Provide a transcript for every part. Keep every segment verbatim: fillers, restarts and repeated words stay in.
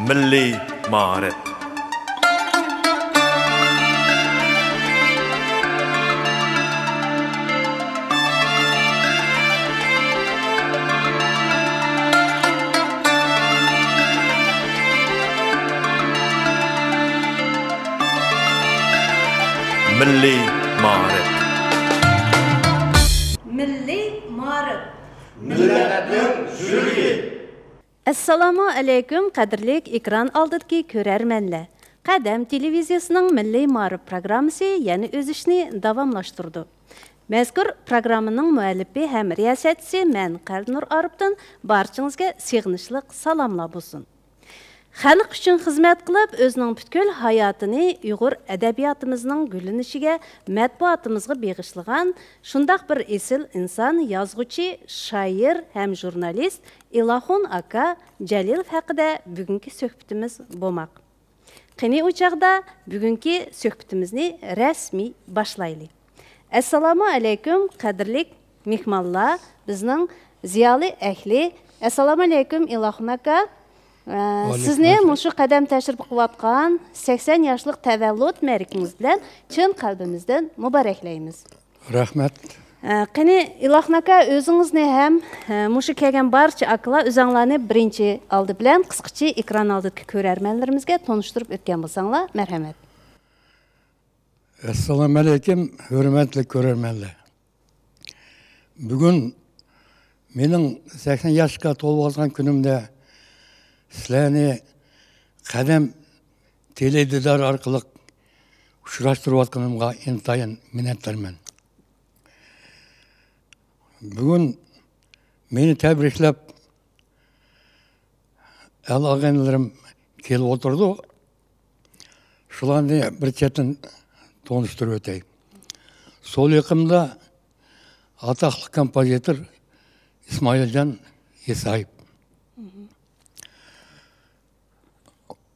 مىللىي مائارىپ. مىللىي مائارىپ. مىللىي مائارىپ. مىللەتنىڭ يۈرىكى. ئەسسالامۇ ئەلەيكۇم، قەدىرلىك ئېكران ئالدىدىكى كۆرەرمەنلەر! قەدەم تېلېۋىزىيەسىنىڭ مىللىي مائارىپ پروگراممىسى يەنە ئۆز ئىشىنى داۋاملاشتۇرىدۇ. مەزكۇر پروگراممىنىڭ مۇئەللىپى ھەم رىياسەتچىسى مەن قەلبىنۇر ئارىپتىن بارچىڭىزگە سېغىنىشلىق سالاملار بولسۇن. خەلق ئۈچۈن خىزمەت قىلىپ، ئۆزىنىڭ پۈتكۈل ھاياتىنى ئۇيغۇر ئەدەبىياتىمىزنىڭ گۈللىنىشىگە، مەتبۇئاتىمىزغا بېغىشلىغان شۇنداق بىر ئېسىل ئىنسان، يازغۇچى، شائىر ھەم ژۇرنالىست ئىلاخۇن ئاكا جەلىلوف ھەققىدە بۈگۈنكى سۆھبىتىمىز بولماق. قېنى، ئۇ چاغدا بۈگۈنكى سۆھبىتىمىزنى رەسمىي باشلايلى. ئەسسالامۇ ئەلەيكۇم، قەدىرلىك مېھمانلار، بىزنىڭ زىيالىي ئەھلى. ئەسسالامۇ ئەلەيكۇم، ئىلاخۇن ئاكا. ئە، سىزنى مۇشۇ قەدەم تەشرىپ قىلىۋاتقان سەكسەن ياشلىق تەۋەللۇت مەرىكىڭىز بىلەن چىن قەلبىمىزدىن مۇبارەكلەيمىز. رەھمەت. ئە، قېنى، ئىلاخۇن ئاكا، ئۆزىڭىزنى ھەم، ئە، مۇشۇ كەلگەن بارچە ئاكىلار ئۆزەڭلارنى بىرىنچى ئالدى بىلەن قىسقىچە ئېكران ئالدىدىكى كۆرەرمەنلىرىمىزگە تونۇشتۇرۇپ ئۆتكەن بولساڭلار، مەرھەمەت. ئەسسالامۇئەلەيكۇم، ھۆرمەتلىك كۆرەرمەنلەر! بۈگۈن مېنىڭ سەكسەن ياشقا تولۇۋاتقان كۈنۈمدە سىلەرنى قەدەم تېلېدىدار ئارقىلىق ئۇچراشتۇرۇۋاتقىنىمغا ئىنتايىن مىننەتدارمەن. بۈگۈن مېنى تەبرىكلەپ، ئەل ئاغىنىلىرىم كېلىپ ئولتۇرىدۇ. شۇلارنى بىر چەتتىن تونۇشتۇرۇپ ئۆتەي. سول يېقىمدا ئاتاقلىق كومپوزىتور ئىسمائىلجان ئىسايېف.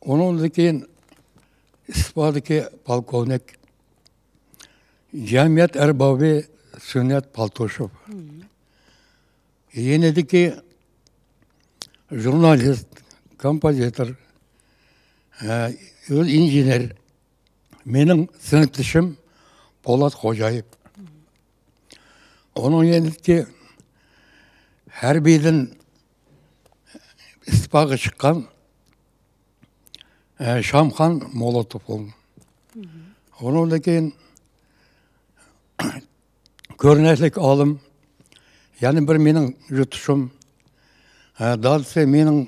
ئۇنىڭدىن كېيىن ئىستىپادىكى پولكوۋنىك، جەمئىيەت ئەربابى سۈننەت پالتوشوف. يېنىدىكى ژۇرنالىست، كومپوزىتور، ئە، ئۆز ئىنژېنېر، مېنىڭ سىنىپدىشىم پولات خوجايېف. ئۇنىڭ يېنىدىكى ھەربىيدىن ئىستىپاغا چىققان، ئە، شامخان مولوتوف بولدى. ئۇنىڭدىن كېيىن كۆرنەكلىك ئالىم، يەنە بىر مېنىڭ يۇرتدىشىم، ھە، دادىسى مېنىڭ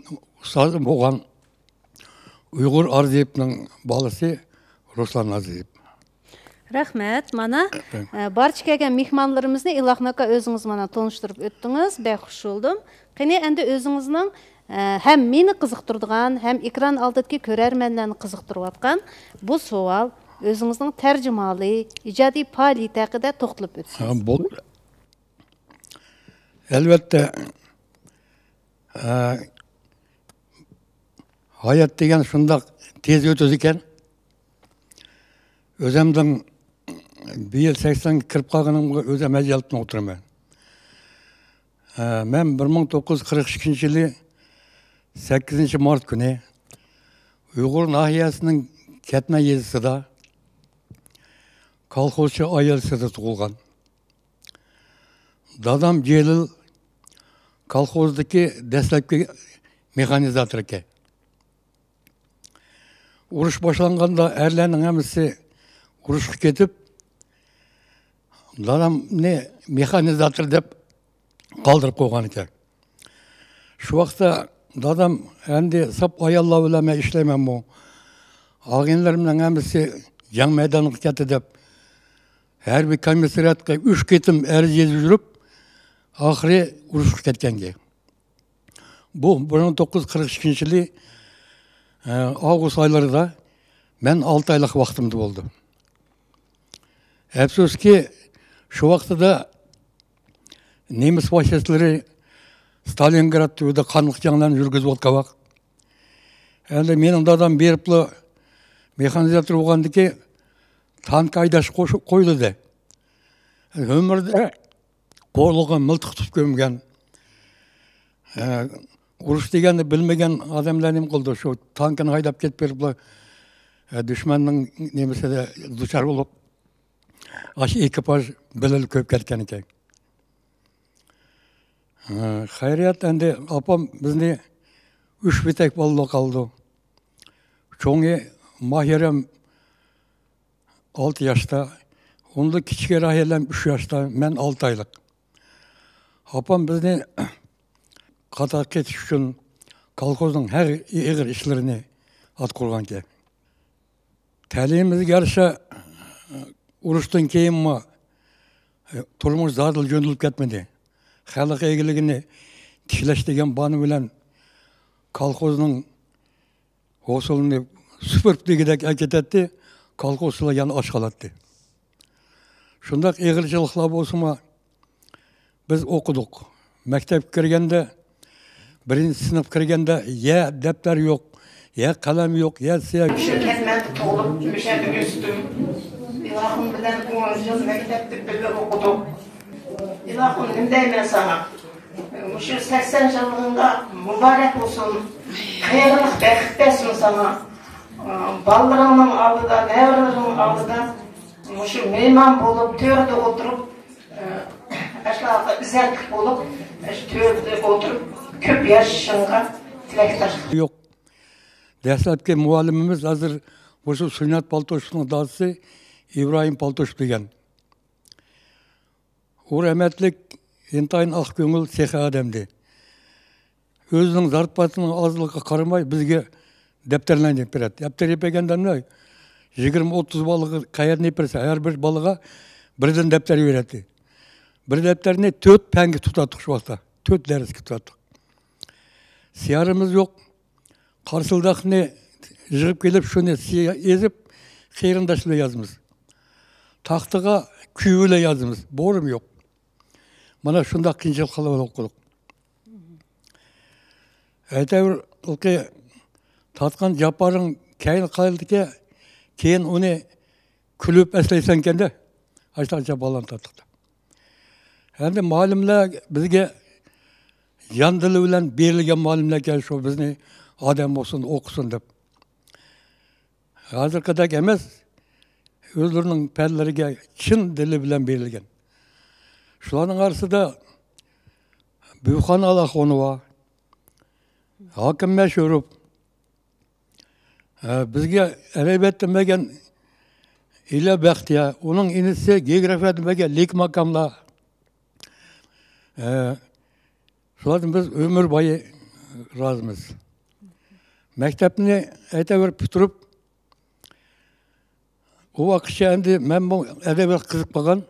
ئۇستازىم بولغان ئۇيغۇر ئارزىيېۋنىڭ بالىسى رۇسلان ئارزىيېۋ. رەھمەت. مانا، ئە، بارچە كەلگەن مېھمانلىرىمىزنى ئىلاخۇن ئاكا ئۆزىڭىز مانا تونۇشتۇرۇپ ئۆتتىڭىز. بەك خۇش بولدۇم. قېنى، ئەمدى ئۆزىڭىزنىڭ ئە، ھەم مېنى قىزىقتۇرىدىغان، ھەم ئېكران ئالدىدىكى كۆرەرمەنلەرنى قىزىقتۇرۇۋاتقان بۇ سوئال، ئۆزىڭىزنىڭ تەرجىمىھالى، ئىجادىي پائالىيىتى ھەققىدە توختىلىپ ھە، ئۆتسىڭىز. بول-، ئەلۋەتتە، ئە، ھايات دېگەن شۇنداق تېز ئۆتىدىكەن. ئۆزۈمنىڭ بۇ يىل سەكسەنگە كىرىپ قالغىنىمغا ئۆزۈم ئەجەبلىنىپ ئولتۇرىمەن. ھە، مەن بىر مىڭ توققۇز يۈز قىرىق ئىككىنچى يىلى سەككىزىنچى مارت كۈنى ئۇيغۇر ناھىيەسىنىڭ كەتمەن يېزىسىدا كالخوزچى ئائىلىسىدە تۇغۇلغان. دادام جېلىل كالخوزدىكى دەسلەپكى مېخانىزاتور ئىكەن. ئۇرۇش باشلانغاندا ئەرلەرنىڭ ھەممىسى ئۇرۇشقا كېتىپ، دادامنى مېخانىزاتور دەپ قالدۇرۇپ قويغان ئىكەن. شۇ ۋاقىتتا دادام، ئەمدى ساپ ئاياللار بىلەن مەن ئىشلەيمەنمۇ، ئاغىنىلىرىمنىڭ ھەممىسى جەڭ مەيدانىغا كەتتى دەپ، ھەربىي كومىسسارىياتقا ئۈچ قېتىم ئەرز يېزىپ يۈرۈپ، ئاخىرى ئۇرۇشقا كەتكەنكەن. بۇ بىر مىڭ توققۇز يۈز قىرىق ئىككىنچى يىلى، ئە، ئاۋغۇست ئايلىرىدا، مەن ئالتە ئايلىق ۋاقتىمدا بولدى. ئەپسۇسكى، شۇ ۋاقتىدا نېمىس فاشىستلىرى ستالىنگراد تۈۋىدە قانلىق جەڭلەرنى يۈرگۈزۈۋاتقان ۋاقىت. ئەمدى مېنىڭ دادام بېرىپلا مېخانىزاتور بولغاندىكى تانك ھەيدەش قوش-، قويۇلدى. ئۆمرىدە قولىغا مىلتىق تۇتۇپ كۆرمىگەن، ئە، ئۇرۇش دېگەننى بىلمىگەن ئادەملەر نېمە قىلىدۇ؟ شۇ تانكىنى ھەيدەپ كېتىپ بېرىپلا، ئە، دۈشمەننىڭ نېمىسىدە دۇچار بولۇپ، ئاشۇ ئېكىپاژ بىللە كۆيۈپ كەتكەن ئىكەن. ئە، خەيرىيەت، ئەمدى ئاپام بىزنى ئۈچ بېتەك بالىلار قالدى. چوڭى ماھىرەم ئالتە ياشتا، ئۇندىن كىچىكى راھىلەم ئۈچ ياشتا، مەن ئالتە ئايلىق. ئاپام بىزنى قاتارغا كېتىش ئۈچۈن كولخوزنىڭ ھەر ئېغىر ئىشلىرىنى ئاتقۇرغانىكەن. تەلىيىمىزگە يارىشا، ئۇرۇشتىن كېيىنمۇ تۇرمۇش زادىلا جۆندىلىپ كەتمىدى. خەلق ئىگىلىكىنى تىكلەش دېگەن بانا بىلەن كولخوزنىڭ ھوسۇلىنى سۈپۈرۈپ دېگۈدەك ئەكېتەتتى، كولخوزچىلار يەنە ئاچ قالاتتى. شۇنداق ئېغىرچىلىقلار بولسىمۇ، بىز ئوقۇدۇق. مەكتەپكە كىرگەندە، بىرىنچى سىنىپقا كىرگەندە، يە دەپتەر يوق، يە قەلەم يوق، يە سىياھ. مۇشۇ كەتمەندە تۇغۇلۇپ، مۇشۇ يەردە ئۆستۈم. ئىلاھىم بىلەن ئون يىل مەكتەپتە بىللە ئوقۇدۇق. ئىلاھىم، نېمە دەيمەن ساڭا؟ مۇشۇ سەكسەن يىللىقىڭغا مۇبارەك بولسۇن. قېرىلىق بەخت بەرسۇن ساڭا. بالىلىرىڭنىڭ ئالدىدا، نەۋرىلىرىڭنىڭ ئالدىدا مۇشۇ مېھمان بولۇپ، تۆردە ئولتۇرۇپ، ئاشۇلارغا ئىززەتلىك بولۇپ، ئاشۇ تۆردە ئولتۇرۇپ، كۆپ ياشىشىڭغا تىلەكداشلىق. يوق. دەسلەپكى مۇئەللىمىمىز ھازىر مۇشۇ سۈننەت پالتوشېۋنىڭ دادىسى ئىبراھىم پالتوشېۋ دېگەن. ئۇ رەھمەتلىك ئىنتايىن ئاق كۆڭۈل، سېخىي ئادەمدى. ئۆزىنىڭ زارپاتىنىڭ ئازلىقىغا قارىماي، بىزگە دەپتەرلەرنى ئېلىپ بېرەتتى. دەپتەر ئېلىپ بەرگەندە مۇنداق، يىگىرمە، ئوتتۇز بالىغا قەيەردىن ئېلىپ بەرسە، ھەر بىر بالىغا بىردىن دەپتەر بېرەتتى. بىر دەپتەرنى تۆت پەنگە تۇتاتتۇق شۇ ۋاقىتتا. تۆت دەرسكە تۇتاتتۇق. سىيارىمىز يوق. قارسىلداقنى يىغىپ كېلىپ، شۇنى سىيا ئېزىپ، قېرىنداش بىلەن يازىمىز. تاختىغا كۈيە بىلەن يازىمىز. بورىمۇ يوق. مانا شۇنداق قىيىنچىلىقلار بىلەن ئوقۇدۇق. ئەيتەۋۇر، تارتقان جاپارىڭ كەينى قالىدىكەن، كېيىن ئۇنى كۈلۈپ ئەسلەيسەنكەندە، ئاشۇنداق جاپالارنى تارتتۇق. ئەمدى مۇئەللىملەر بىزگە جان دىلى بىلەن بېرىلگەن مۇئەللىملەركەن، شۇ بىزنى ئادەم بولسۇن، ئوقۇسۇن دەپ. ھازىرقىدەك ئەمەس، ئۆزلىرىنىڭ پەنلىرىگە چىن دىلى بىلەن بېرىلگەن. شۇلارنىڭ ئارىسىدا بۈيخان ئالاخۇنوۋا، ھاكىم مەشۇروف، ئە، بىزگە ئەدەبىياتتىن بەرگەن ئىلى بەختىيار، ئۇنىڭ ئىنىسى گېئوگرافىيەدىن بەرگەن لېكماكاملار. ئە، شۇلاردىن بىز ئۆمۈر بويى رازىمىز. مەكتەپنى ئەيتەۋېرىپ پۈتتۈرۈپ، ئۇ ۋاقىتچە ئەمدى مەنمۇ ئەدەبىياتقا قىزىقىپ قالغان.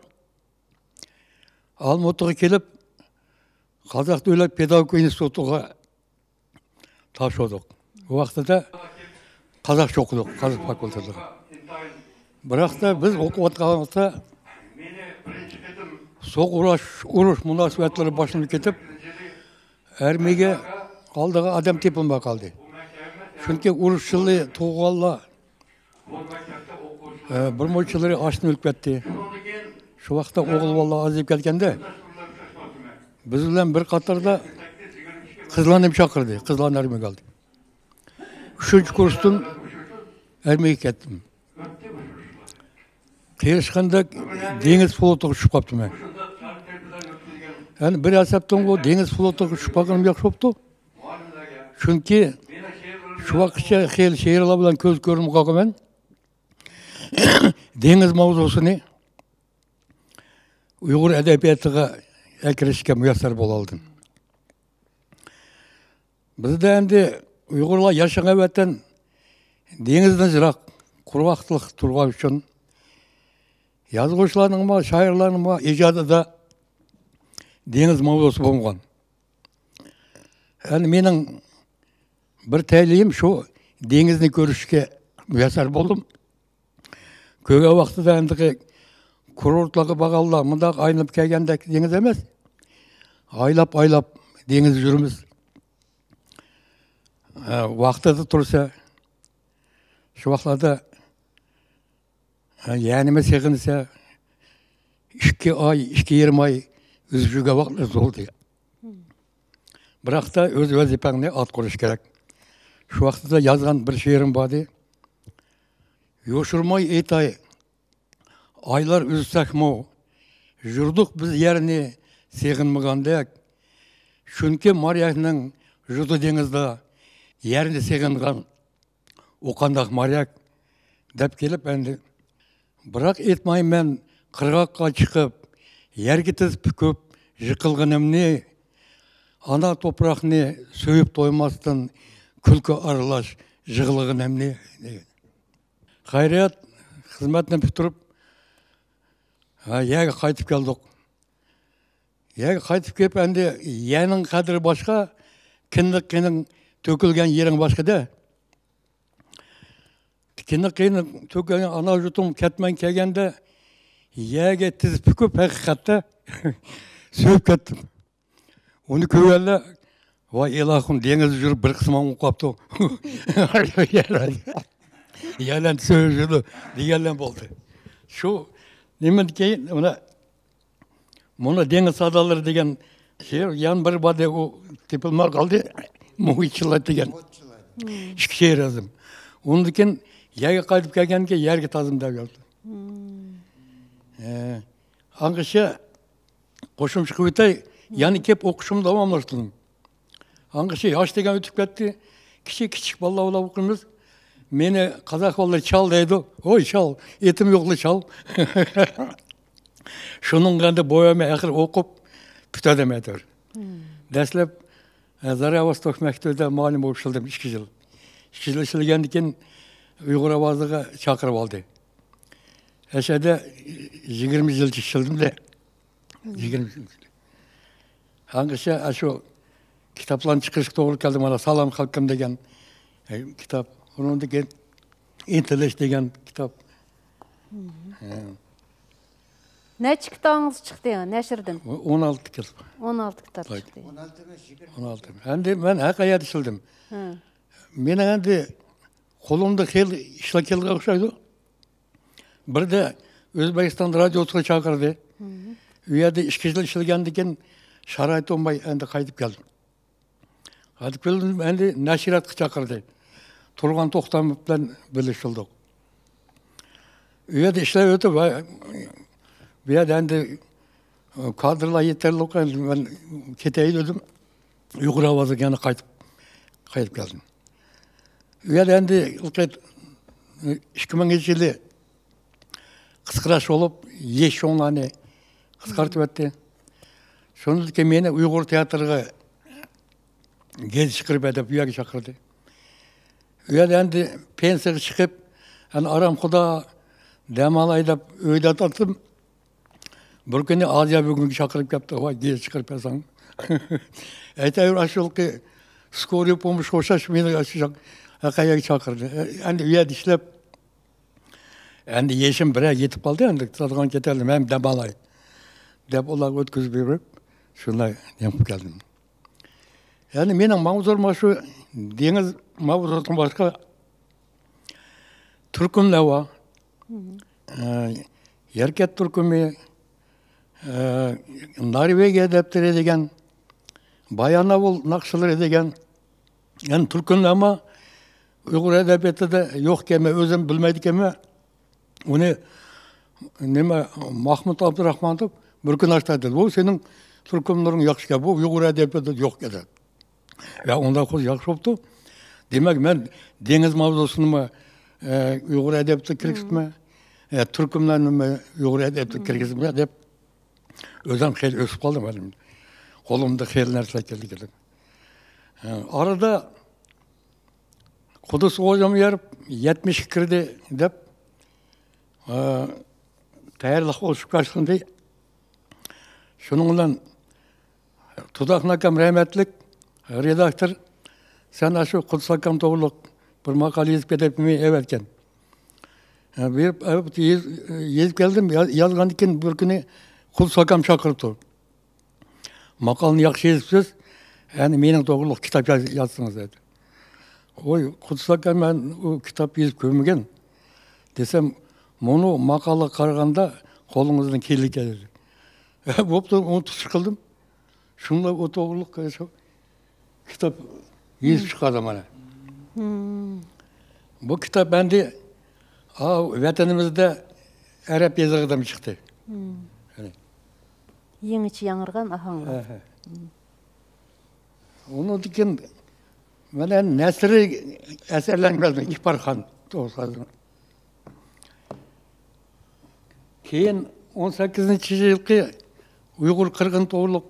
ئالمۇتىغا كېلىپ، قازاق دۆلەت پېداگوگىكا ئىنستىتۇتىغا تاپشۇردۇق. ئۇ ۋاقتىدا قازاقچە ئوقۇدۇق، قازاق فاكۇلتېتىغا. بىراقتا بىز ئوقۇۋاتقان ۋاقىتتا سوغۇق ئۇرۇش، ئۇرۇش مۇناسىۋەتلىرى باشلىنىپ كېتىپ، ئارمىيەگە ئالىدىغان ئادەم تېپىلماي قالدى. چۈنكى ئۇرۇش يىلى تۇغۇلغانلار، ئە، بىر مۇنچىلىرى ئاچتىن ئۆلۈپ كەتتى. شۇ ۋاقىتتا ئوغۇل بالىلار ئازىيىپ كەتكەندە، بىز بىلەن بىر قاتاردا قىزلارنى چاقىردى، قىزلارنى ئارمىيەگە ئالدى. ئۈچىنچى كۇرستىن ئارمىيەگە كەتتىم. قېرىشقاندەك دېڭىز فلوتىغا چۈشۈپ قاپتىمەن. يەنى بىر ھەسەپتىن بۇ دېڭىز فلوتىغا چۈشۈپ قالغىنىم ياخشى بوپتۇ. چۈنكى شۇ ۋاقىتقىچە خېلى شېئىرلار بىلەن كۆز كۆرۈنۈپ قالغانمەن. دېڭىز ماۋزۇسىنى ئۇيغۇر ئەدەبىياتىغا ئەكىرىشكە مۇيەسسەر بولالىدىم. بىزدە ئەمدى ئۇيغۇرلار ياشىغان ۋەتەن دېڭىزدىن يىراق، قۇرغاقلىق تۇرغان ئۈچۈن يازغۇچىلارنىڭمۇ، شائىرلارنىڭمۇ ئىجادىدا دېڭىز ماۋزۇسى بولمىغان. يەنى مېنىڭ بىر تەلىيىم شۇ، دېڭىزنى كۆرۈشكە مۇيەسسەر بولدۇم. كۆرگەن ۋاقتىدا ئەمدىكى كۇرورتلارغا بارغانلار مۇنداق ئايلىنىپ كەلگەندەك دېڭىز ئەمەس. ئايلاپ-ئايلاپ دېڭىز يۈرىمىز. ھە، ۋاقتىدا تۇرسا، شۇ ۋاقىتلاردا، ھە، يەنىمۇ سېغىنسا، ئىككى ئاي، ئىككى يېرىم ئاي ئۈزۈپ يۈرگەن ۋاقىتلىرىمىز بولدى. بىراقتا ئۆز ۋەزىپەڭنى ئاتقۇرۇش كېرەك. شۇ ۋاقتىدا يازغان بىر شېئىرىم بار ئىدى. يوشۇرماي ئېيتاي، ئايلار ئۈزسەكمۇ، يۈردۇق بىز يەرنى سېغىنمىغاندەك. چۈنكى مارياكنىڭ يۇزى دېڭىزدا يەرنى سېغىنغان. ئۇ قانداق مارياك؟ دەپ كېلىپ ئەندى، بىراق ئېيتمايمەن قىرغاققا چىقىپ، يەرگە تىز پۈكۈپ يىقىلغىنىمنى، ئانا توپراقنى سۆيۈپ تويماستىن كۈلكە ئارىلاش يىغلىغىنىمنى، دېگەن. خەيرىيەت، خىزمەتنى پۈتتۈرۈپ، ھە، يەرگە قايتىپ كەلدۇق. يەرگە قايتىپ كېلىپ، ئەندى يەرنىڭ قەدرى باشقا، كىندىك قېنىڭ تۆكۈلگەن يېرىڭ باشقىدە. كىندىك قېنىڭ تۆكۈلگەن ئانا يۇرتۇم كەتمەن كەلگەندە، يەرگە تىز پۈكۈپ، ھەقىقەتتە سۆيۈپ كەتتىم. ئۇنى كۆرگەنلەر، ۋاي ئىلاھىم، دېڭىزدا يۈرۈپ بىر قىسمىڭ ئۇخلاپتۇ. يەرلەر سۆيۈشىدۇ دېگەنلەر بولدى. شۇ نېمىدىن كېيىن مانا، مانا دېڭىز سادالىرى دېگەن شېئىر، يەنە بىر بار ئىدى، ئۇ تېپىلماي قالدى. مۇھىتچىلار دېگەن ئىككى شېئىر يازدىم. ئۇندىن كېيىن يەرگە قايتىپ كەلگەندىن كېيىن يەرگە تازىم دەپ يازدىم. ئە، ئاڭغىچە قوشۇمچە قىلىۋېتەي، يەنە كېلىپ ئوقۇشۇمنى داۋاملاشتۇردۇم. ئاڭغىچە ياش دېگەن ئۆتۈپ كەتتى. كىچىك، كىچىك بالىلار بىلەن ئوقۇيمىز. مېنى قازاق بالىلار چال دەيدۇ. ھوي، چال، ئېتىم يوقلا چال. شۇنىڭغا ئەندى بويىمى ئاخىر ئوقۇپ پۈتەدىم ئەتىر. دەسلەپ، ئە، زاريا ۋوستوك مەكتىۋىدە مۇئەللىم بولۇپ ئىشلىدىم ئىككى يىل. ئىككى يىل ئىشلىگەندىن كېيىن ئۇيغۇر ئاۋازىغا چاقىرىپ ئالدى. ئەشەدە يىگىرمە يىلچە ئىشلىدىم-دە. يىگىرمە يىل. ھەمىشە ئاشۇ كىتابلارنى چىقىرىشقا توغرا كەلدى. مانا سالام خەلقىم دېگەن، ئە، كىتاب. ئۇنىڭدىن كېيىن ئىنتىلىش دېگەن كىتاب. ھە. نەچچە كىتابىڭىز چىقتى نەشردىن؟ ئون ئالتە كىتاب. ئون ئالتە كىتاب چىقتى. ئون ئالتە. ئەمدى مەن ھەر قەيەردە ئىشلىدىم. ھە. مېنىڭ ئەمدى قولۇمدا خېلى ئىشلار كەلگەن ئوخشايدۇ. بىردە ئۆزبېكىستان رادىيوسىغا چاقىردى. ئۇ يەردە ئىككى يىل ئىشلىگەندىن كېيىن شارائىت بولماي ئەمدى قايتىپ كەلدىم. قايتىپ كەلدىم، ئەمدى نەشرىياتقا چاقىردى. تۇرغان توختاموف بىلەن بىرلىشىلدۇق. ئۇ يەردە ئىشلەپ ئۆتۈپ، ۋە بۇ يەردە ئەمدى، ئە، كادىرلار يېتەرلىك، مەن كېتەي دېدىم. ئۇيغۇر ئاۋازىغا يەنە قايتىپ، قايتىپ كەلدىم. ئۇ يەردە ئەمدى ئىككى مىڭىنچى يىلى قىسقىراش بولۇپ، يېشى چوڭلارنى قىسقارتىۋەتتى. شۇندىن كېيىن مېنى ئۇيغۇر تىياتىرىغا گېزىت چىقىرىپ ھەدەپ ئۇ يەرگە چاقىردى. ئۇ يەردە ئەمدى پېنسىيەگە چىقىپ، ئەنە ئارامخۇدا دەم ئالاي دەپ ئۆيدە ياتاتتىم. بىر كۈنى ئازىيا بۈگۈنگە چاقىرىپ كەپتۇ، ۋاي، گېزىت چىقىرىپ بەرسەڭ. ئەتەگۈر ئاشۇ يىلقى سكورىي پوموشقا ئوخشاش مېنى ئاشۇ چاق-، ھەقەيەگە چاقىردى. ئەمدى ئۇ يەردە ئىشلەپ، ئەمدى يېشىم بىرەر يېتىپ قالدى، ئەمدى سادىغان كېتەلدىم، ھەم دەم ئالاي دەپ ئۇلارغا ئۆتكۈزۈپ بېرىپ، شۇنداق نېمە قىلىپ كەلدىم. يەنى مېنىڭ ماۋزۇم شۇ دېڭىز ماۋزۇسىدىن باشقا تۈركۈملەر بار. ئە، يەركەنت تۈركۈمى، ئە، نورۋېگىيە دەپتىرى دېگەن، باياناۋۇل ناخشىلىرى دېگەن، يەنى تۈركۈملەرمۇ ئۇيغۇر ئەدەبىياتىدا يوق ئىكەن، مەن ئۆزۈم بىلمەيدىكەنمەن. ئۇنى نېمە، ماخمۇت ئابدۇراخمانوف بىر كۈنى ئاشتا دېدى، «بۇ سېنىڭ تۈركۈملىرىڭ ياخشىكەن، بۇ ئۇيغۇر ئەدەبىياتىدا يوق ئىكەن.» يا، ئۇنداق بولسا ياخشى بوپتۇ. دېمەك، مەن دېڭىز ماۋزۇسىنىمۇ، ئە، ئۇيغۇر ئەدەبىياتىغا كىرگۈزىمەن، ئە، تۈركۈملەرنىمۇ ئۇيغۇر ئەدەبىياتىغا كىرگۈزىمەن دەپ، ئۆزۈم خېلى ئۆسۈپ قالدىم ھەم. قولۇمدا خېلى نەرسىلەر كەلدى، كەلدى. ئە، ئارىدا قۇددۇس خوجام يەر يەتمىشكە كىردى دەپ، ئە، تەييارلىق بولۇشۇپ باشلاندى. شۇنىڭ بىلەن تۇداقنى ئاكام رەھمەتلىك رېداكتور، سەن ئاشۇ قۇددۇس ئاكام توغرۇلۇق بىر ماقالە يېزىپ كېتەي دەپ ئەۋەتكەن. ھە، بېرىپ، ئەۋەت-، يېز-، يېزىپ كەلدىم. يا-، يازغاندىن كېيىن بىر كۈنى قۇددۇس ئاكام چاقىرىپتۇ. «ماقالىنى ياخشى يېزىپسىز، يەنى مېنىڭ توغرۇلۇق كىتاب ياز-، يازسىڭىز» دېدى. ۋوي، قۇددۇس ئاكا، مەن ئۇ كىتاب يېزىپ كۆرمىگەن دېسەم، مۇنۇ ماقالىغا قارىغاندا قولىڭىزدىن كېلىدىكەن دېدى. بوپتۇ، ئۇنى تۇتۇش قىلدىم. شۇنداق ئۇ توغرۇلۇق شۇ كىتاب يېزىپ چىقاردىم مانا. بۇ كىتاب ئەمدى، ھا، ۋەتىنىمىزدە ئەرەب يېزىقىدىمۇ چىقتى. قېنى. يېڭىچە ياڭرىغان ئاھاڭلار. ئەھە. ئۇنىڭدىن كېيىن مانا نەسرىي ئەسەرلەرنى يازدىم، ئىپارخان توغرىسىدا. كېيىن ئون سەككىزىنچى يىلقى ئۇيغۇر قىرغىنى توغرۇلۇق،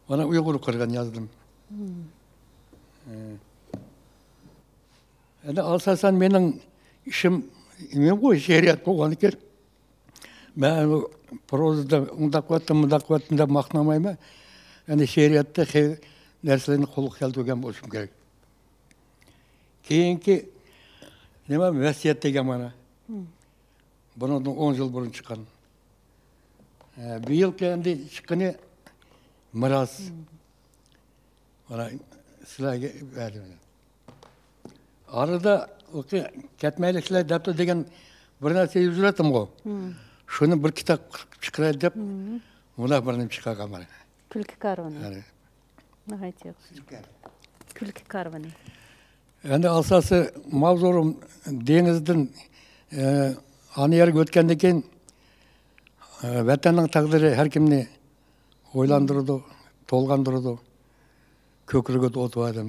مانا ئۇيغۇر قىرغىنى يازدىم. ئە. ئەمدى ئاساسەن مېنىڭ ئىشىم نېمە بۇ، شېئىرىيەت بولغاندىكىن، مەن پروزىدا ئۇنداق قىلىۋەتتىم، مۇنداق قىلىۋەتتىم دەپ ماختىنالمايمەن. يەنى شېئىرىيەتتە خېلى نەرسىلەرنى قولغا كەلتۈرگەن بولۇشۇم كېرەك. كېيىنكى نېمە، ۋەسىيەت دېگەن مانا. بۇنىڭدىن ئون يىل بۇرۇن چىققان. ئە، بۇ يىلقى ئەمدى چىققىنى مىراس. مانا سىلەرگە بەردىم. ئارىدا كەتمەيلىكلەر دەپتۇ دېگەن بىر نەرسە يۈز يۈرەتتىمغۇ. شۇنى بىر كىتاب قىلىپ چىقىراي دەپ، مۇنداق بىر نېمە چىقارغان مانا. كۈلكە كارۋىنى. ناھايىتى ياخشى. كۈلكە كارۋىنى. ئەمدى ئاساسىي ماۋزۇم دېڭىزدىن، ئە، ئانا يەرگە ئۆتكەندىن كېيىن، ئە، ۋەتەننىڭ تەقدىرى ھەر كىمنى ئويلاندۇرىدۇ، تولغاندۇرىدۇ، كۆكرىكىدە ئوت بار ئادەم.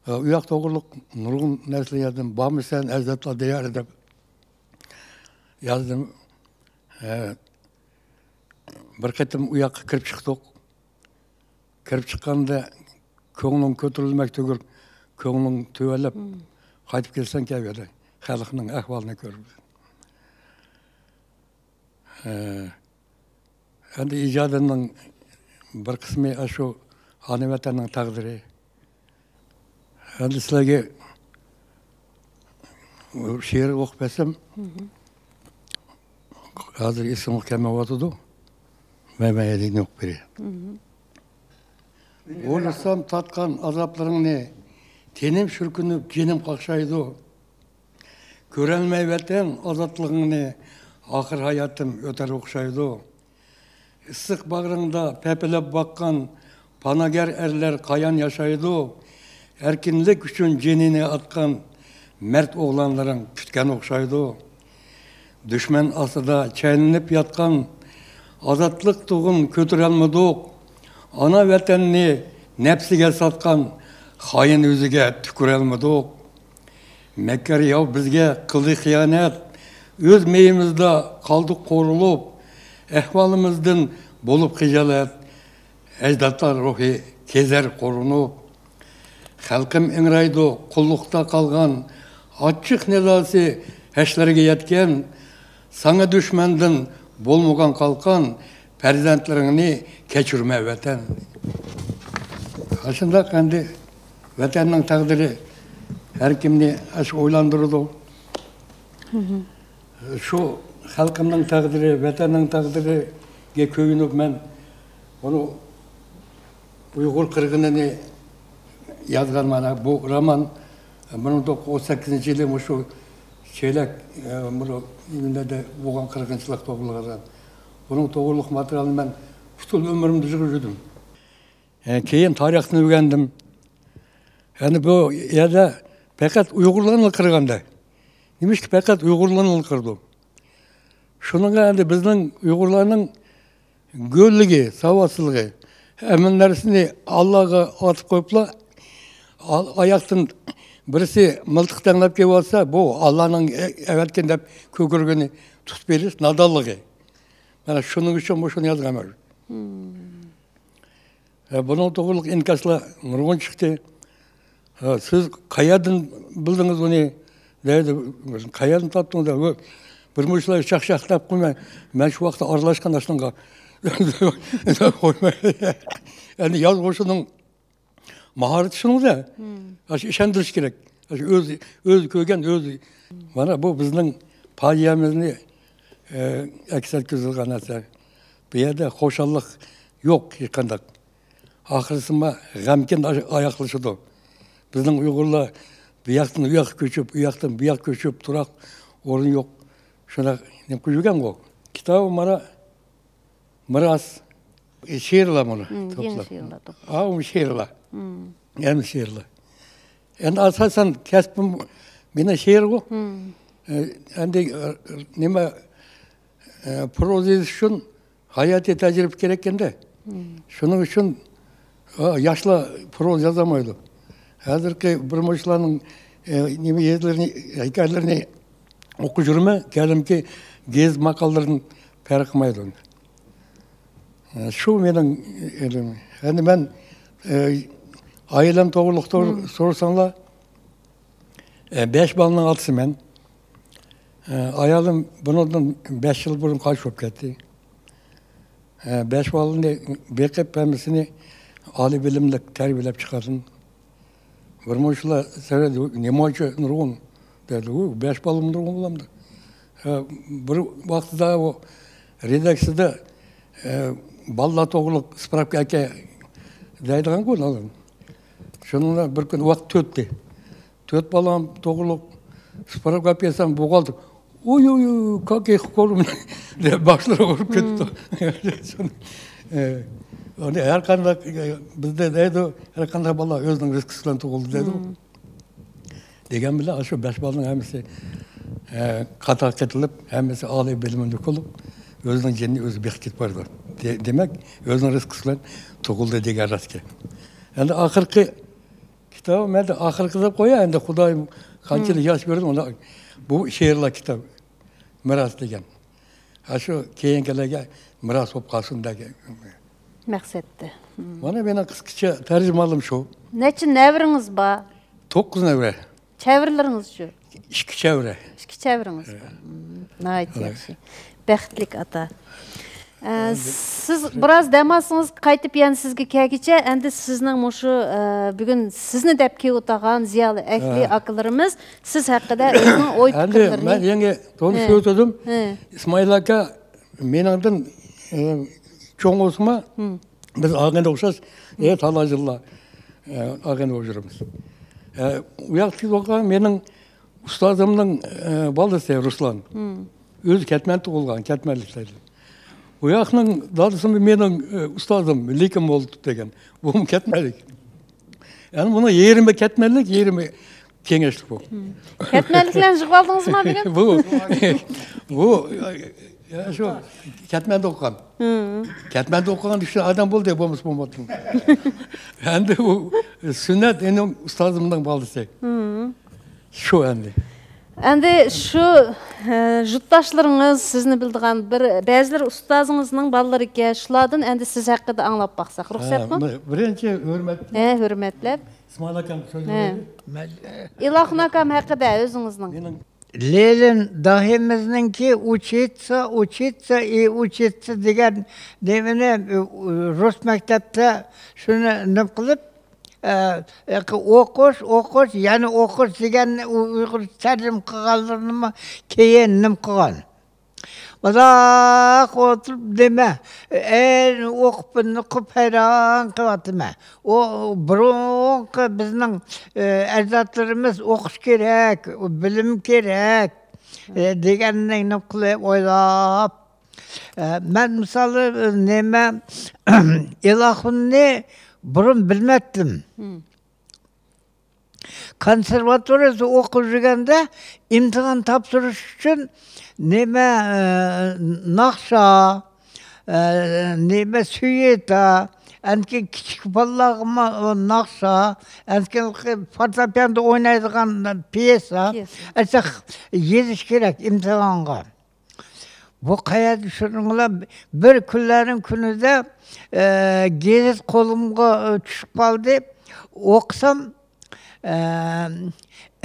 ئە، ئۇ ياق توغرۇلۇق نۇرغۇن نەرسىلەر يازدىم. بارمۇسەن ئەجدادلار دىيارى دەپ يازدىم. ئە، بىر قېتىم ئۇ ياققا كىرىپ چىقتۇق. كىرىپ چىققاندا كۆڭلۈڭ كۆتۈرۈلمەك تۈگۈل، كۆڭلۈڭ تۆۋەنلەپ قايتىپ كېلىسەن كەيۋەدە، خەلقنىڭ ئەھۋالىنى كۆرۈپ. ئە، ئەمدى ئىجادىمنىڭ بىر قىسمى ئاشۇ ئانا ۋەتەننىڭ تەقدىرى. ئەمدى سىلەرگە شېئىر ئوقۇپ بەرسەم، ھازىر ئېسىمگە كەلمەيۋاتىدۇ. مەن، مەن يەنە ئوقۇپ بېرەي. ئويلىسام تارتقان ئازابلىرىڭنى، تېنىم شۈركۈنۈپ، جېنىم قاقشايدۇ. كۆرەلمەي ۋەتەن ئازادلىقىڭنى، ئاخىر ھاياتىم ئۆتەر ئوخشايدۇ. ئىسسىق باغرىڭدا پەپىلەپ باققان پاناھگەر ئەرلەر قايان ياشايدۇ؟ ئەركىنلىك ئۈچۈن جېنىنى ئاتقان مەرد ئوغلانلىرىڭ پۈتكەن ئوخشايدۇ. دۈشمەن ئاستىدا چايلىنىپ ياتقان ئازادلىق تۇغىن كۆتۈرەلمىدۇق. ئانا ۋەتەننى نەپسىگە ساتقان خائىن يۈزىگە تۈكۈرەلمىدۇق. مەككەر ياۋ بىزگە قىلدى خىيانەت، ئۆز مېيىمىزدا قالدۇق قورۇلۇپ، ئەھۋالىمىزدىن بولۇپ خىجالەت، ئەجدادلار روھى كېزەر قورۇنۇپ. خەلقىم ئىڭرايدۇ قۇللۇقتا قالغان، ئاچچىق نىداسى ھەشلەرگە يەتكەن، ساڭا دۈشمەندىن بولمىغان قالقان، پەرزەنتلىرىڭنى كەچۈرمە ۋەتەن. ئاشۇنداق ئەمدى ۋەتەننىڭ تەقدىرى ھەر كىمنى ئاشۇ ئويلاندۇرىدۇ. شۇ خەلقىمنىڭ تەقدىرى، ۋەتەننىڭ تەقدىرىگە كۆيۈنۈپ مەن بۇنى ئۇيغۇر قىرغىنىنى يازغان مانا بۇ رومان. مىڭ توققۇز يۈز ئون سەككىزىنچى يىلى مۇشۇ چېلەك، ئە، مۇنۇ نېمىدە بولغان قىرغىنچىلىق توغرىلىق يازغان. بۇنىڭ توغرىلىق ماتېرىيالنى مەن پۈتۈن ئۆمرۈمدە يىغىپ يۈردۈم. ئە، كېيىن تارىختىن ئۆگەندىم. يەنى بۇ يەردە پەقەت ئۇيغۇرلارنى قىرغاندا. نېمىشقا پەقەت ئۇيغۇرلارنى قىرىدۇ؟ شۇنىڭغا ئەمدى بىزنىڭ ئۇيغۇرلارنىڭ گۆرلۈكى، ساۋاتسىزلىقى، ھەممە نەرسىنى ئاللاغا ئاتىپ قويۇپلا، ئا-، ئاياقتىن بىرسى مىلتىق تەڭلەپ كېلىۋاتسا، بۇ ئاللانىڭ ئە-، ئەۋەتكىنى دەپ كۆكرىكىنى تۇتۇپ بېرىش نادانلىقى. مانا شۇنىڭ ئۈچۈن مۇشۇنى يازغانمەن. ھە، بۇنىڭ توغرىلىق ئىنكاسلار نۇرغۇن چىقتى. ھە، سىز قەيەردىن بىلدىڭىز ئۇنى؟ دەيدۇ. قەيەردىن تاپتىڭىز؟ دەپ، بىر مۇشۇلار شاخ-شاخ دەپ قويماي، مەن شۇ ۋاقىتتا ئارىلاشقان ئاشۇنىڭغا. ئەمدى يازغۇچىنىڭ ماھارىتى شۇنىڭدا. ئاشۇ ئىشەندۈرۈش كېرەك. ئاشۇ ئۆز، ئۆز كۆرگەن، ئۆز. مانا بۇ بىزنىڭ پاجىئەمىزنى، ئە، ئەكس ئەتكۈزىدىغان نەرسە. بۇ يەردە خۇشاللىق يوق ھېچقانداق. ئاخىرسىما غەمكىن ئاي-، ئاياغلىشىدۇ. بىزنىڭ ئۇيغۇرلار بۇ ياقتىن ئۇ ياققا كۆچۈپ، ئۇ ياقتىن بۇ ياققا كۆچۈپ، تۇراق ئورۇن يوق. شۇنداق نېمە قىلىپ يۈرگەنغۇ. كىتابى مانا مىراس. شېئىرلار بۇنى توپلاپ. يېڭى شېئىرلار توپلاپ. ھا، ئۇ شېئىرلار. ئەمدى شېئىرلار. ئەمدى ئاساسەن كەسپىم مېنىڭ شېئىرغۇ. ئە، ئەمدى، ئە، نېمە، ئە، پروزا يېزىش ئۈچۈن ھاياتىي تەجرىبە كېرەككەندە. شۇنىڭ ئۈچۈن، ئا، ياشلار پروزا يازالمايدۇ. ھازىرقى بىر مۇشۇلارنىڭ، ئە، نېمە يېزىلىرىنى، ھېكايىلىرىنى ئوقۇپ يۈرمە، كەلىمكى گېزىت ماقالىلىرىدىن پەرق قىلمايدۇ. ئە، شۇ مېنىڭ ئېلىم. ئەمدى مەن، ئە، ئائىلەم توغرۇلۇق تور-، سورىساڭلار، ئە، بەش بالىنىڭ ئاتىسى مەن. ئە، ئايالىم بۇنىڭدىن بەش يىل بۇرۇن قايتىش بولۇپ كەتتى. ئە، بەش بالىنى بېقىپ، ھەممىسىنى ئالىي بىلىملىك تەربىيەلەپ چىقاردىم. بىر مۇنچىلار سەۋەب، نېمانچە نۇرغۇن دەيدۇ، ئۇ بەش بالىمۇ نۇرغۇن بولامدۇ؟ ئە، بىر ۋاقتىدا ئۇ رېداكسىيەدە، ئە، بالىلار توغرۇلۇق سپراۋكا ئەكە دەيدىغانغۇ ئۇلار. شۇنىڭ بىلەن بىر كۈنى ۋاقىت تۆتتى. تۆت بالام توغرۇلۇق سپراۋكا ئەپ كەلسەم، بوغالتىر، «ئۇي، ئۇي، ئۇي، كاكى خورم» دەپ باشلىرىغا ئۇرۇپ كېتىپتۇ. ئە، ئۇنى ھەر قانداق، ئە، بىزدە دەيدۇ، ھەر قانداق بالا ئۆزىنىڭ رىزقىسى بىلەن تۇغۇلدى دەيدۇ. دېگەن بىلەن، شۇ بەش بالىنىڭ ھەممىسى، ئە، قاتارغا قېتىلىپ، ھەممىسى ئالىي بىلىملىك بولۇپ، ئۆزىنىڭ جېنىنى ئۆزى بېقىپ كېتىپ بارىدۇ. دې-، دېمەك، ئۆزىنىڭ رىزقىسى بىلەن تۇغۇلدى دېگەن راستكەن. ئەمدى ئاخىرقى كىتابىم، ئەمدى ئاخىرقى دەپ قوياي، ئەمدى خۇدايىم قانچىلىك ياش بەردى، ئۇنى، بۇ شېئىرلار كىتابى، مىراس دېگەن. ھە، شۇ كېيىنكىلەرگە مىراس بولۇپ قالسۇن دېگەن. مەقسەتتە. مانا مېنىڭ قىسقىچە تەرجىمىھالىم شۇ. نەچچە نەۋرىڭىز بار؟ توققۇز نەۋرە. چەۋرىلىرىڭىزچۇ؟ ئىككى چەۋرە. ئىككى چەۋرىڭىز بار. مم، ناھايىتى ياخشى. بەختلىك ئاتا. ئە، سىز بىراز دەم ئالسىڭىز، قايتىپ يەنە سىزگە كەلگۈچە، ئەمدى سىزنىڭ مۇشۇ، ئە، بۈگۈن سىزنى دەپ كېلىۋاتىدىغان زىيالىي ئەھلى ئاكىلىرىمىز سىز ھەققىدە ئۆزىنىڭ ئوي پىكىرلىرىنى. ئەمدى مەن يەنە تونۇشۇۋاتىدىم. ئىسمائىل ئاكا مېنىڭدىن، ئە، چوڭ بولسىمۇ، بىز ئاغىنە ئوخشاش، ئە، تالاجىنلار، ئە، ئاغىنە بولۇپ يۈرىمىز. ئە، ئۇ ياقتىكى ئوقۇغان مېنىڭ ئۇستازىمنىڭ، ئە، بالىسى رۇسلان. ئۆزى كەتمەن تۇغۇلغان، كەتمەنلىكلەردىن. ئۇ ياقنىڭ دادىسىمۇ مېنىڭ، ئە، ئۇستازىم، لېكىن بولدى دېگەن. بۇمۇ كەتمەنلىك. يەنى بۇنىڭ يېرىمى كەتمەنلىك، يېرىمى كېڭەشلىك بۇ. كەتمەنلىكلەرنى يىغىۋالدىڭىزمۇ بۈگۈن؟ بۇ، بۇ، يا شۇ كەتمەندە ئوقۇغان. كەتمەندە ئوقۇغان ئۈچۈن ئادەم بولدى، بولمىسا بولمايتتى. ئەمدى ئۇ سۈننەت ئىنىم ئۇستازىمنىڭ بالىسى. شۇ ئەمدى. ئەمدى شۇ، ئە، يۇرتداشلىرىڭىز، سىزنى بىلىدىغان بىر، بەزىلىرى ئۇستازىڭىزنىڭ بالىلىرى ئىكەن، شۇلاردىن ئەمدى سىز ھەققىدە ئاڭلاپ باقساق، رۇخسەتمۇ؟ ھە، بىرىنچى ھۆرمەت. ھە، ھۆرمەتلەپ. ئىسمائىل ئاكام سۆزلىگەن. ھە. مەن، ئىلاخۇن ئاكام ھەققىدە ئۆزىڭىزنىڭ. مېنىڭ لېنىن داھىيىمىزنىڭكى «ئۇچىتسا، ئۇچىتسا، ئى ئۇچىتسا» دېگەن نېمىنى، ئۇ، ئۇ، رۇس مەكتەپتە شۇنى نېمە قىلىپ، ئە، ئوقۇش، ئوقۇش، يەنە ئوقۇش دېگەننى ئۇ-، ئۇيغۇرچە تەرجىمە قىلغانلىرىنىمۇ كېيىن نېمە قىلغان. ئۇزاق ئولتۇرۇپ نېمە، ئەينى ئوقۇپ، نوقۇپ ھەيران قېلىۋاتىمەن. ئۇ بۇرۇنقى بىزنىڭ، ئە، ئەجدادلىرىمىز ئوقۇش كېرەك، بىلىم كېرەك، ئە، دېگەننى نېمە قىلىپ ئويلاپ. ئە، مەن مىسالى نېمە، ئىلاخۇننى بۇرۇن بىلمەتتىم. كونسېرۋاتورىيەدە ئوقۇپ يۈرگەندە ئىمتىھان تاپشۇرۇش ئۈچۈن نېمە، ئە، ناخشا، ئە، نېمە سۇيتا، ئەنكى كىچىك بالىلارغىمۇ ناخشا، ئەنكى فورتېپىئاندا ئوينايدىغان پيېسا، پيېسا. ئەسەخ يېزىش كېرەك ئىمتىھانغا. بۇ قەيەردە شۇنىڭ بىلەن بىر كۈنلەرنىڭ كۈنىدە، ئە، گېزىت قولۇمغا، ئە، چۈشۈپ قالدى. ئوقۇسام، ئە،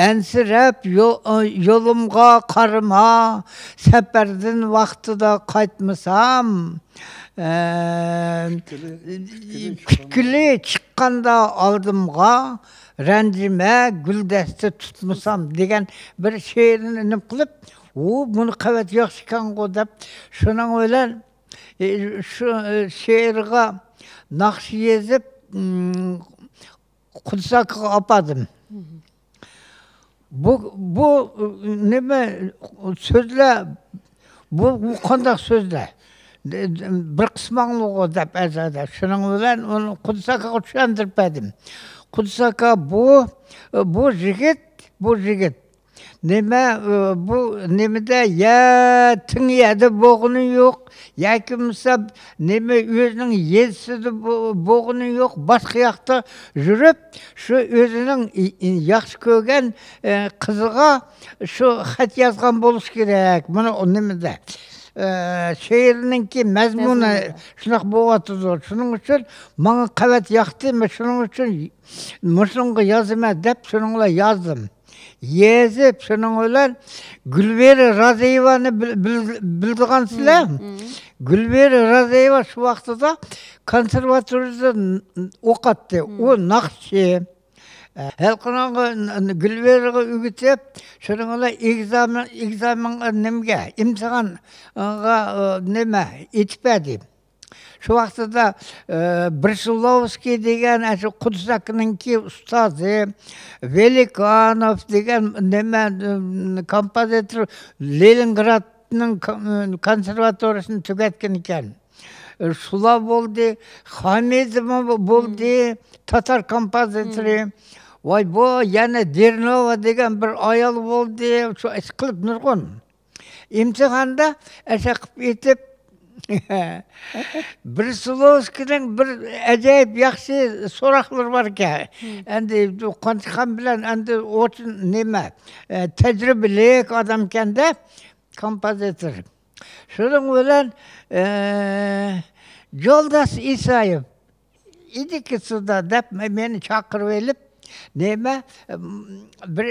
ئەنسىرەپ يو-، ئە، يولۇمغا قارىما، سەپەردىن ۋاقتىدا قايتمىسام، ئە، پۈتكۈلى، پۈتكۈلى چىققاندا ئالدىمغا، رەنجىمە، گۈلدەستە تۇتمىسام دېگەن بىر شېئىرنى نېمە قىلىپ، ئۇ، بۇنى قەۋەت ياخشىكەنغۇ دەپ، شۇنىڭ بىلەن، ئى، شۇ، ئى، شېئىرغا ناخشا يېزىپ، ئىم، قۇدساكىغا ئاپاردىم. بۇ، بۇ، ئى، نېمە سۆزلەر، بۇ، بۇ قانداق سۆزلەر؟ بىر قىسماڭلىغۇ دەپ ئەزادە. شۇنىڭ بىلەن ئۇنى قۇدساكىغا چۈشەندۈرۈپ بەردىم. قۇدساكا بۇ، بۇ يىگىت، بۇ يىگىت. نېمە، بۇ نېمىدە، يە تىڭ يەردە بولغىنى يوق، ياكى بولمىسا نېمە ئۆزىنىڭ يېزىسىدا بو-، بولغىنى يوق، باشقا ياقتا يۈرۈپ، شۇ ئۆزىنىڭ ئى-، ئى-، ياخشى كۆرگەن، ئى، قىزىغا شۇ خەت يازغان بولۇشى كېرەك. مانا ئۇ نېمىدە، ئى، شېئىرنىڭكى مەزمۇنى مەزمۇنى. شۇنداق بولۇۋاتىدۇ. شۇنىڭ ئۈچۈن ماڭا قەۋەت ياقتى. مەن شۇنىڭ ئۈچۈن مۇشۇنىڭغا يازىمەن دەپ شۇنىڭغا يازدىم. يېزىپ، شۇنىڭ بىلەن گۈلۋىرى رازىيېۋانى بىل-، بىل-، بىلىدىغانسىلەر. مم، مم. گۈلۋىرى رازىيېۋا شۇ ۋاقتىدا كونسېرۋاتورىيەدە ئوقۇتتى. مم. ئۇ ناخشىچى. ھېلىقىنىڭغا، گۈلۋىرىغا ئۆگىتىپ، شۇنىڭ بىلەن ئېگزامېن، ئېگزامېنغا نېمىگە، ئىمتىھانغا، نېمە، ئېتىپ بەردى. شۇ ۋاقتىدا، ئى، برسلوۋسكىي دېگەن، ئاشۇ قۇدساكنىڭكى ئۇستازى، ۋېلىكانوف دېگەن نېمە، ئى، كومپوزىتور لېنىنگرادنىڭ كون-، كونسېرۋاتورىيىسىنى تۈگەتكەن ئىكەن. ئى، شۇلار بولدى، خامىزمۇ بولدى، تاتار كومپوزىتورى. ۋاي، بۇ يەنە دېرنوۋا دېگەن بىر ئايال بولدى، شۇ ئىشقىلىپ نۇرغۇن. ئىمتىھاندا ئەشەقىپ ئېتىپ، برسلوۋسكىينىڭ بىر ئەجايىپ ياخشى سوراقلىرى باركەن. مم. ئەمدى قانچىخان بىلەن ئەمدى ئوچۇن نېمە، ئە، تەجرىبىلىك ئادەمكەندە، كومپوزىتور. شۇنىڭ بىلەن، ئە، جولداس ئىسايېۋ، ئىدىكى سۇدا دەپ مېنى چاقىرىۋېلىپ، نېمە، بىر،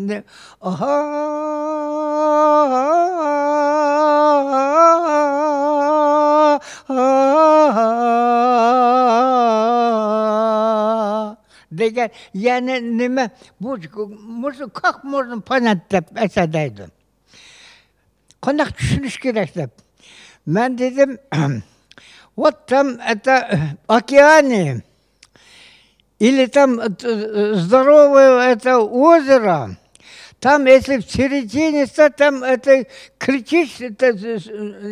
نە-، ئاھا دېگەن، يەنى نېمە، بۇ، مۇشۇ как можно понять دەپ ئەسەدەيدۇ. قانداق چۈشىنىش كېرەك دەپ. مەن دېدىم، вот там это океане, или там, э, здоровое это озеро, там если в середине ста, там это кричишь, это, э,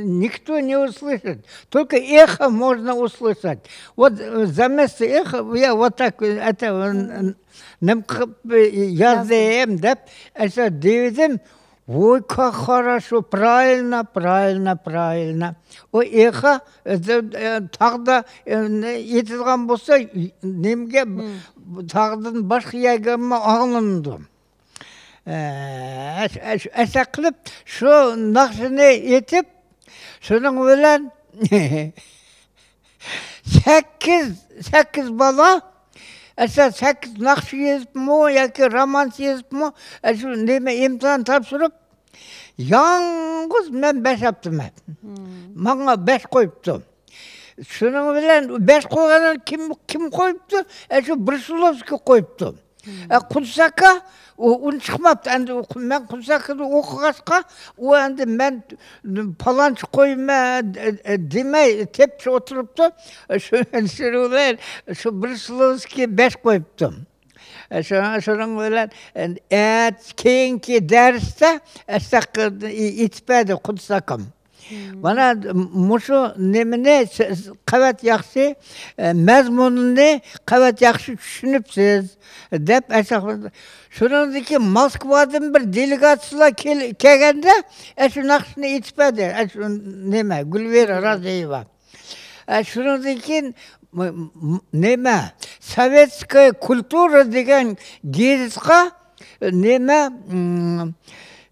никто не услышит, только эхо можно услышать. Вот, э, заместо эхо я вот так, э, это, э, нем қып, э, яздым деп, әсә дедім, ой, как хорошо, правильно, правильно, правильно. О, эхо, э, э, тағда, э, не, етілген болса, немге, тағдың башқа егеме аңланды. Ә, әсә қылып, шо нақшыны етіп, шының өлән сәккіз, сәккіз бала, әсә сәккіз нақшы езіпмі, яки романс езіпмі, әсі неме имтихан тапсырып, яңғыз мен бәш аптым. Маңа бәш қойыпты. Шының өлән бәш қойғанын кім, кім қойыпты? Әсі Брусиловский қойыпты. Ә, Кунсака, о, оны шықмапты. Әнді, мен Кунсаканы оқығасқа, о, әнді мен паланчы қойма, ә, ә, демей, тепші отырыпты. Шүрулер, шу Брусиловский бәш қойыпты. Ә, шының, шының өлән, ә, кейінгі дәрісті әстәк етпеді Кунсакам. Мана, м-, мушу немени с-, с-, қабат яхшы, э, мәзмунуну қабат яхшы түшүнүпсиз, деп айсак. Шунуңдагы Москвадан бир делегациялар кел-, келгенде, э, шу нақшыны айтып берди. Э, шу неме, Гүлвира Разиева. Э, шунуңдагы м-, м-, неме, «Советская культура» деген газетка неме, м,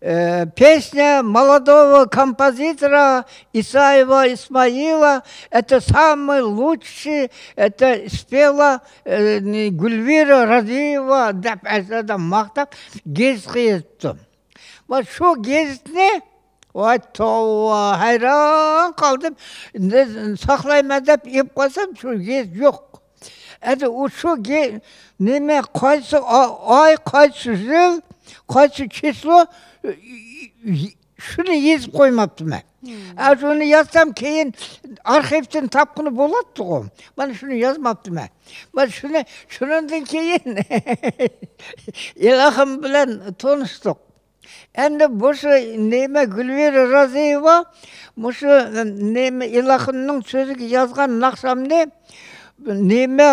э, песня молодого композитора Исаева Исмаила, это самый лучший, это спела, э, не, Гүлвира Разиева деп әзірден мақтап, газетке езіпті. Вот шо газетні, ой, товва, хайран қалдым. Не, сақлайман деп еп қалсам, шо газет жоқ. Әді, о, шо ге-, неме, қайсы а-, ай, қайсы жыл, қайсы число, э, э, шуны езіп қоймапты мен. А шуны язсам, кейін архивтен тапқаны болады ғой. Мана шуны язмапты мен. Мана шуны, шуныңдан кейін Илахым білен таныстық. Әнді бұшы неме, Гүлвира Разиева, мұшы, э, неме, Илахымның сөзіге язған нақшамны, نېمە،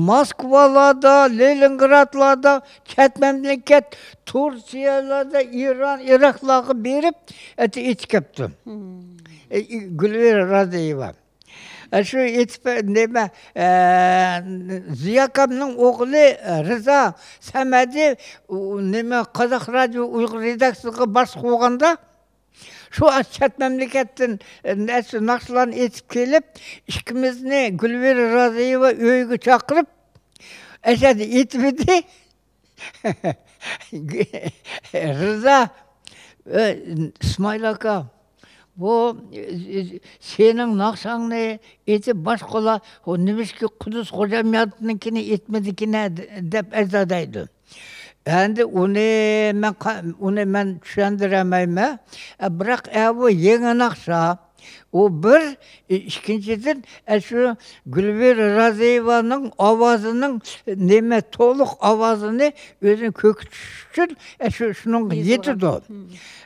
موسكۋالاردا، لېنىنگرادلاردا، چەت مەملىكەت، تۇرسىيەلەردە، ئىران، ئىراقلارغا بېرىپ، ئەتە ئېيتىپ كەپتۇ. ئە، گۈلۋىرا رازىيېۋا. ئە، شۇ ئېيتىپ، نېمە، ئە، زىياكامنىڭ ئوغلى، ئە، رىزا سەمەدى، ئۇ، نېمە، قازاق رادىيو ئۇيغۇر رېداكسىيىسىغا باشلىق بولغاندا، شۇ چەت مەملىكەتتىن، ئە، نەرسە، ناخشىلارنى ئېيتىپ كېلىپ، ئىككىمىزنى گۈلۋىرا رازىيېۋا ئۆيىگە چاقىرىپ، ئەشەدە ئېيتىۋىدى. رىزا، ئە، ئىسمائىل ئاكا، بۇ، ئە، سېنىڭ ناخشاڭنى ئېيتىپ، باشقىلار، ئۇ نېمىشقا قۇدۇس خوجامياتنىڭكىنى ئېيتمىدىكىنە دەپ ئەزا دەيدۇ. ئەمدى ئۇنى مەن قا-، ئۇنى مەن چۈشەندۈرەلمەيمەن. ئە، بىراق، ئە، بۇ يېڭى ناخشا. ئۇ بىر، ئىككىنچىدىن، ئە، شۇ گۈلۋىرا رازىيېۋانىڭ ئاۋازىنىڭ نېمە، تولۇق ئاۋازىنى ئۆزىنى كۆرسىتىش ئۈچۈن، ئە، شۇ، شۇنىڭغا يېتىدۇ.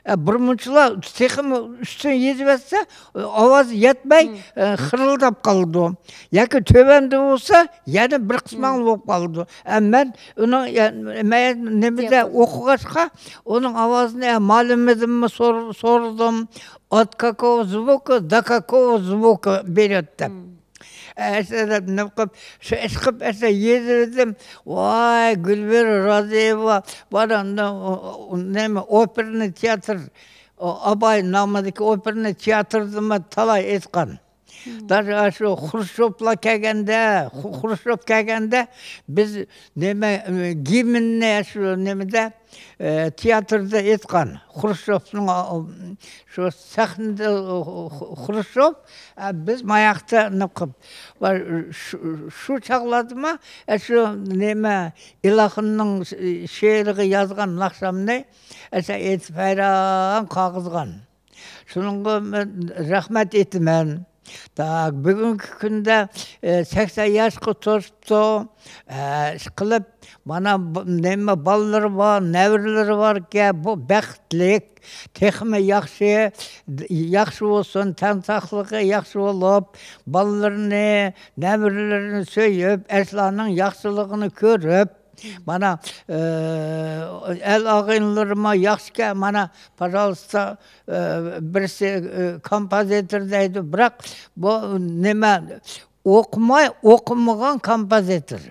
ئە، بىر مۇنچىلا تېخىمۇ ئۈستۈن يېزىۋەتسە، ئاۋازى يەتمەي، ئە، خىرىلداپ قالىدۇ. ياكى تۆۋەندە بولسا، يەنە بىر قىسماڭ بولۇپ قالىدۇ. ئە، مەن ئۇنىڭ، يە-، مەن نېمىدە ئوقۇغاچقا، ئۇنىڭ ئاۋازىنى، ئە، مۇئەللىمىدىنمۇ سور-، سورىدىم. От какого звука до какого звука берёт دەپ. ئەسلىدە نېمە قىلىپ، شۇ ئىشقىپ ئەسلى يېزىۋىدىم. ۋاي، گۈلۋىرا رازىيېۋا، بارا، نېمە، ئوپېرنى تىياتىر، ئاباي نامىدىكى ئوپېرنى تىياتىردىمۇ تالاي ئېيتقان. داژە شۇ خرۇشچوفلار كەلگەندە، خۇ-، خرۇشچوف كەلگەندە بىز نېمە، گىمننى شۇ نېمىدە، ئە، تىياتىردا ئېيتقان. خرۇشچوفنىڭ، ئا، شۇ سەھنىدە، ئۇ، خۇ-، خرۇشچوف، ئە، بىز ماياقتا نېمە قىلىپ، ۋە شۇ، شۇ چاغلاردىمۇ، ئە، شۇ نېمە، ئىلاخۇننىڭ شېئىرىغا يازغان ناخشامنى، ئە، ئېيتىپ ھەيران قالغۇزغان. شۇنىڭغا مەن رەھمەت ئېيتىمەن. تا بۈگۈنكى كۈندە، ئە، سەكسەن ياشقا توشۇپتۇ. ئە، ئىشقىلىپ، مانا، بۇ، نېمە، بالىلىرى بار، نەۋرىلىرى باركەن، بۇ بەختلىك، تېخىمۇ ياخشى، ياخشى بولسۇن، تەن ساقلىقى ياخشى بولۇپ، بالىلىرىنى، نەۋرىلىرىنى سۆيۈپ، ئەشۇلارنىڭ ياخشىلىقىنى كۆرۈپ، مانا، ئە، ئەل ئاغىنىلىرىمۇ ياخشىكەن، مانا، پاژالىستا، ئە، بىرسى، ئە، كومپوزىتور دەيدۇ، بىراق بۇ نېمە، ئوقۇماي، ئوقۇمىغان كومپوزىتور.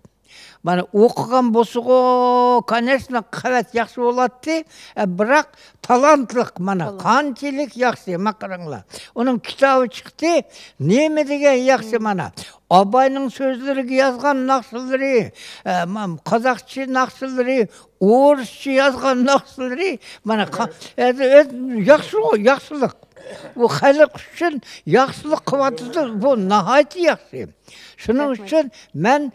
مانا، ئوقۇغان بولسىغۇ، كونېچنو، قەۋەت ياخشى بولاتتى. ئە، بىراق تالانتلىق، مانا، قانچىلىك ياخشى، ما قاراڭلار. ئۇنىڭ كىتابى چىقتى، نېمە دېگەن ياخشى، مانا. ئاباينىڭ سۆزلىرىگە يازغان ناخشىلىرى، ئە، مام-، قازاقچە ناخشىلىرى، ئورۇسچە يازغان ناخشىلىرى، مانا، قا-، ئە، ئە، ياخشىغۇ، ياخشىلىق. ئۇ خەلق ئۈچۈن ياخشىلىق قىلىۋاتىدۇ، بۇ ناھايىتى ياخشى. شۇنىڭ ئۈچۈن مەن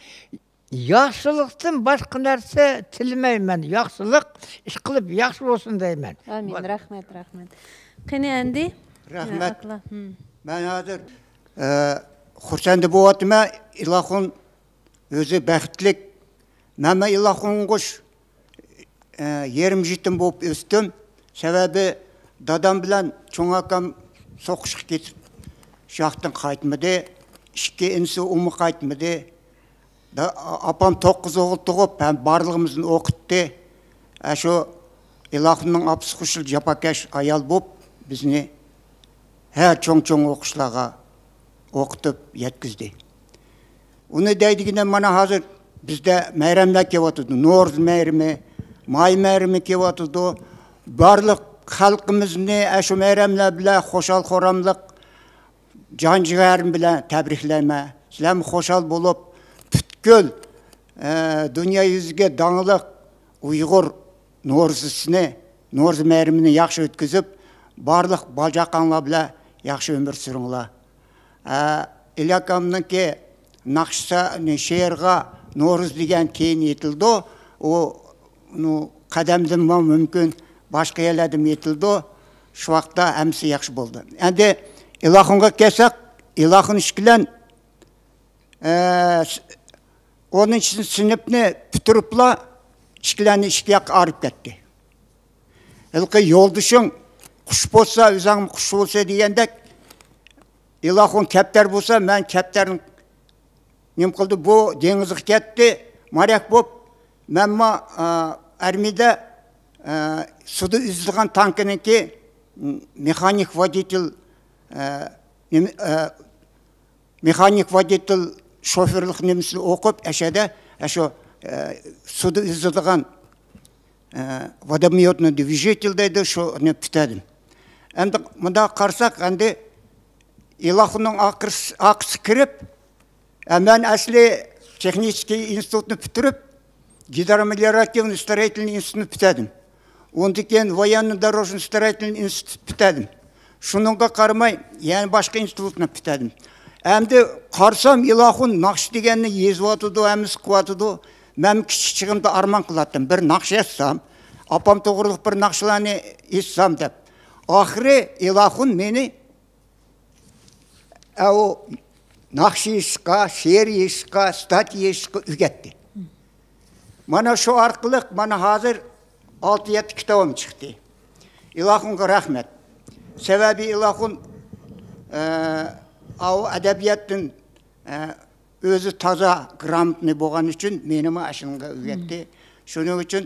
ياخشىلىقتىن باشقا نەرسە تىلىمەيمەن. ياخشىلىق، ئىشقىلىپ ياخشى بولسۇن دەيمەن. ئامىن. رەھمەت، رەھمەت. قېنى، ئەندى؟ رەھمەت. ئاكىلار. مەن ھازىر، ئە، خۇرسەندە بولۇۋاتىمەن. ئىلاخۇن ئۆزى بەختلىك. مەنمۇ ئىلاخۇنغا ئوخشاش، ئە، يېرىم يېتىم بولۇپ ئۆستۈم. سەۋەبى، دادام بىلەن چوڭ ئاكام سوقۇشقا كېتىپ، شۇ ياقتىن قايتمىدى. ئىككى ئىنىسى ئۇمۇ قايتمىدى. دا-، ئاپام توققۇز ئوغۇل تۇغۇپ، ھەم بارلىقىمىزنى ئوقۇتتى. ئە، شۇ ئىلاخۇننىڭ ئاپىسى خۇشۇل جاپاكەش ئايال بولۇپ، بىزنى ھە، چوڭ-چوڭ ئوقۇشلارغا ئوقۇتۇپ يەتكۈزدى. ئۇنى دەيدىغىنىم، مانا ھازىر بىزدە مەيرەملەر كېلىۋاتىدۇ. نورۇز مەيرىمى، ماي مەيرىمى كېلىۋاتىدۇ. بارلىق خەلقىمىزنى ئاشۇ مەيرەملەر بىلەن خۇشال-خۇراملىق، جان-جىگەرىم بىلەن تەبرىكلەيمەن. سىلەرمۇ خۇشال بولۇپ، پۈتكۈل، ئە، دۇنيا يۈزىگە داڭلىق ئۇيغۇر نورۇزىسىنى، نورۇز مەيرىمىنى ياخشى ئۆتكۈزۈپ، بارلىق بالا-چاقاڭلار بىلەن ياخشى ئۆمۈر سۈرۈڭلار. ئە، ئىلى ئاكامنىڭكى ناخشىسى، شېئىرغا نورۇز دېگەن كېيىن ئېيتىلىدۇ. ئۇ، ئۇنى قەدەمدىنمۇ مۇمكىن، باشقا يەرلەردىمۇ ئېيتىلىدۇ. شۇ ۋاقىتتا ھەممىسى ياخشى بولدى. ئەمدى ئىلاخۇنغا كەلسەك، ئىلاخۇن ئىككىلەن، ئە، ئونىنچى سىنىپنى پۈتتۈرۈپلا، ئىككىلەننى ئىككى ياققا ئايرىپ كەتتى. ھېلىقى يولدىشىڭ قۇش بولسا، ئۆزۈڭمۇ قۇش بولسا دېگەندەك، ئىلاخۇن كەپتەر بولسا، مەن كەپتەرنىڭ نېمە قىلدى؟ بۇ دېڭىزغا كەتتى. ماراق بوپ، مەنمۇ، ئە، ئارمىيەدە، ئە، سۇدا ئۈزىدىغان تانكىنىڭكى، م، مېخانىك ۋودىتېل، ئە، نېمە، ئە، مېخانىك ۋودىتېل شوفېرلىق نېمىسىنى ئوقۇپ، ئەشەدە، ئەشۇ، ئە، سۇدا ئۈزىدىغان، ئە، ۋودوميوتنى، دۋىژېتېل دەيدۇ، شۇنى پۈتەدىم. ئەمدى مۇنداق قارىساق، ئەمدى ئىلاخۇننىڭ ئاقىرس-، ئاقىسى كىرىپ، ئە، مەن ئەسلى تېخنىكىي ئىنستىتۇتنى پۈتتۈرۈپ، گىدرامېلىيوراتىۋنىي سترويتېلنىي ئىنستىتۇتنى پۈتتۈردۈم. ئۇندىن كېيىن ۋويېننوي دورожنوي سترويتېلنىي ئىنستىتۇتنى پۈتتۈردۈم. شۇنىڭغا قارىماي، يەنە باشقا ئىنستىتۇتنى پۈتتۈردۈم. ئەمدى قارىسام، ئىلاخۇن ناخشا دېگەننى يېزىۋاتىدۇ، ھەممىسى قىلىۋاتىدۇ. مەن كىچىك چېغىمدا ئارمان قىلاتتىم، بىر ناخشا يازسام، ئاپام توغرىلىق بىر ناخشىلارنى ئېيتسام دەپ. ئاخىرى ئىلاخۇن مېنى ئەۋۇ ناخشا يېزىشقا، شېئىر يېزىشقا، ستاتيا يېزىشقا ئۆگەتتى. مانا شۇ ئارقىلىق مانا ھازىر ئالتە يەتتە كىتابىم چىقتى. ئىلاخۇنغا رەھمەت. سەۋەبى ئىلاخۇن، ئە، ئاۋۇ ئەدەبىياتتىن، ئە، ئۆزى تازا گراموتنىي بولغان ئۈچۈن مېنىمۇ ئاشۇنىڭغا ئۆگەتتى. شۇنىڭ ئۈچۈن،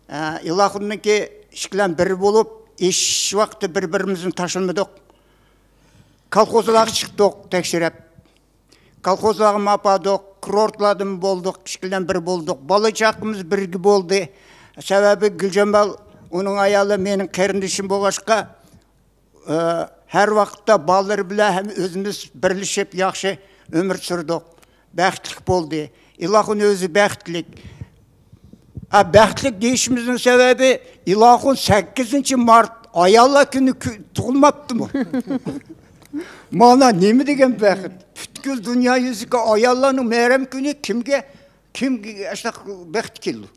ئە، ئىلاخۇننىڭكى ئىككىلەن بىر بولۇپ، ئېشىش ۋاقتى بىر-بىرىمىزنى تاشلىمىدۇق. كالخوزلارغا چىقتۇق تەكشۈرۈپ. كالخوزلارغا ماپادۇق، كۇرورتلاردىمۇ بولدۇق، ئىككىلەن بىر بولدۇق. بالا چاقىمىز بىرگە بولدى. سەۋەبى گۈلجامال، ئۇنىڭ ئايالى مېنىڭ قېرىندىشىم بولغاچقا، ئە، ھەر ۋاقىتتا بالىلىرى بىلەن ھەم ئۆزىمىز بىرلىشىپ ياخشى ئۆمۈر سۈردۇق. بەختلىك بولدى. ئىلاخۇن ئۆزى بەختلىك. ئا، بەختلىك دېيىشىمىزنىڭ سەۋەبى، ئىلاخۇن سەككىزىنچى مارت ئاياللار كۈنى كۈ-، تۇغۇلماپتىمۇ؟ مانا نېمە دېگەن بەخت؟ پۈتكۈل دۇنيا يۈزىدىكى ئاياللارنىڭ مەيرەم كۈنى كىمگە، كىمگە ئاشۇنداق بەخت كېلىدۇ؟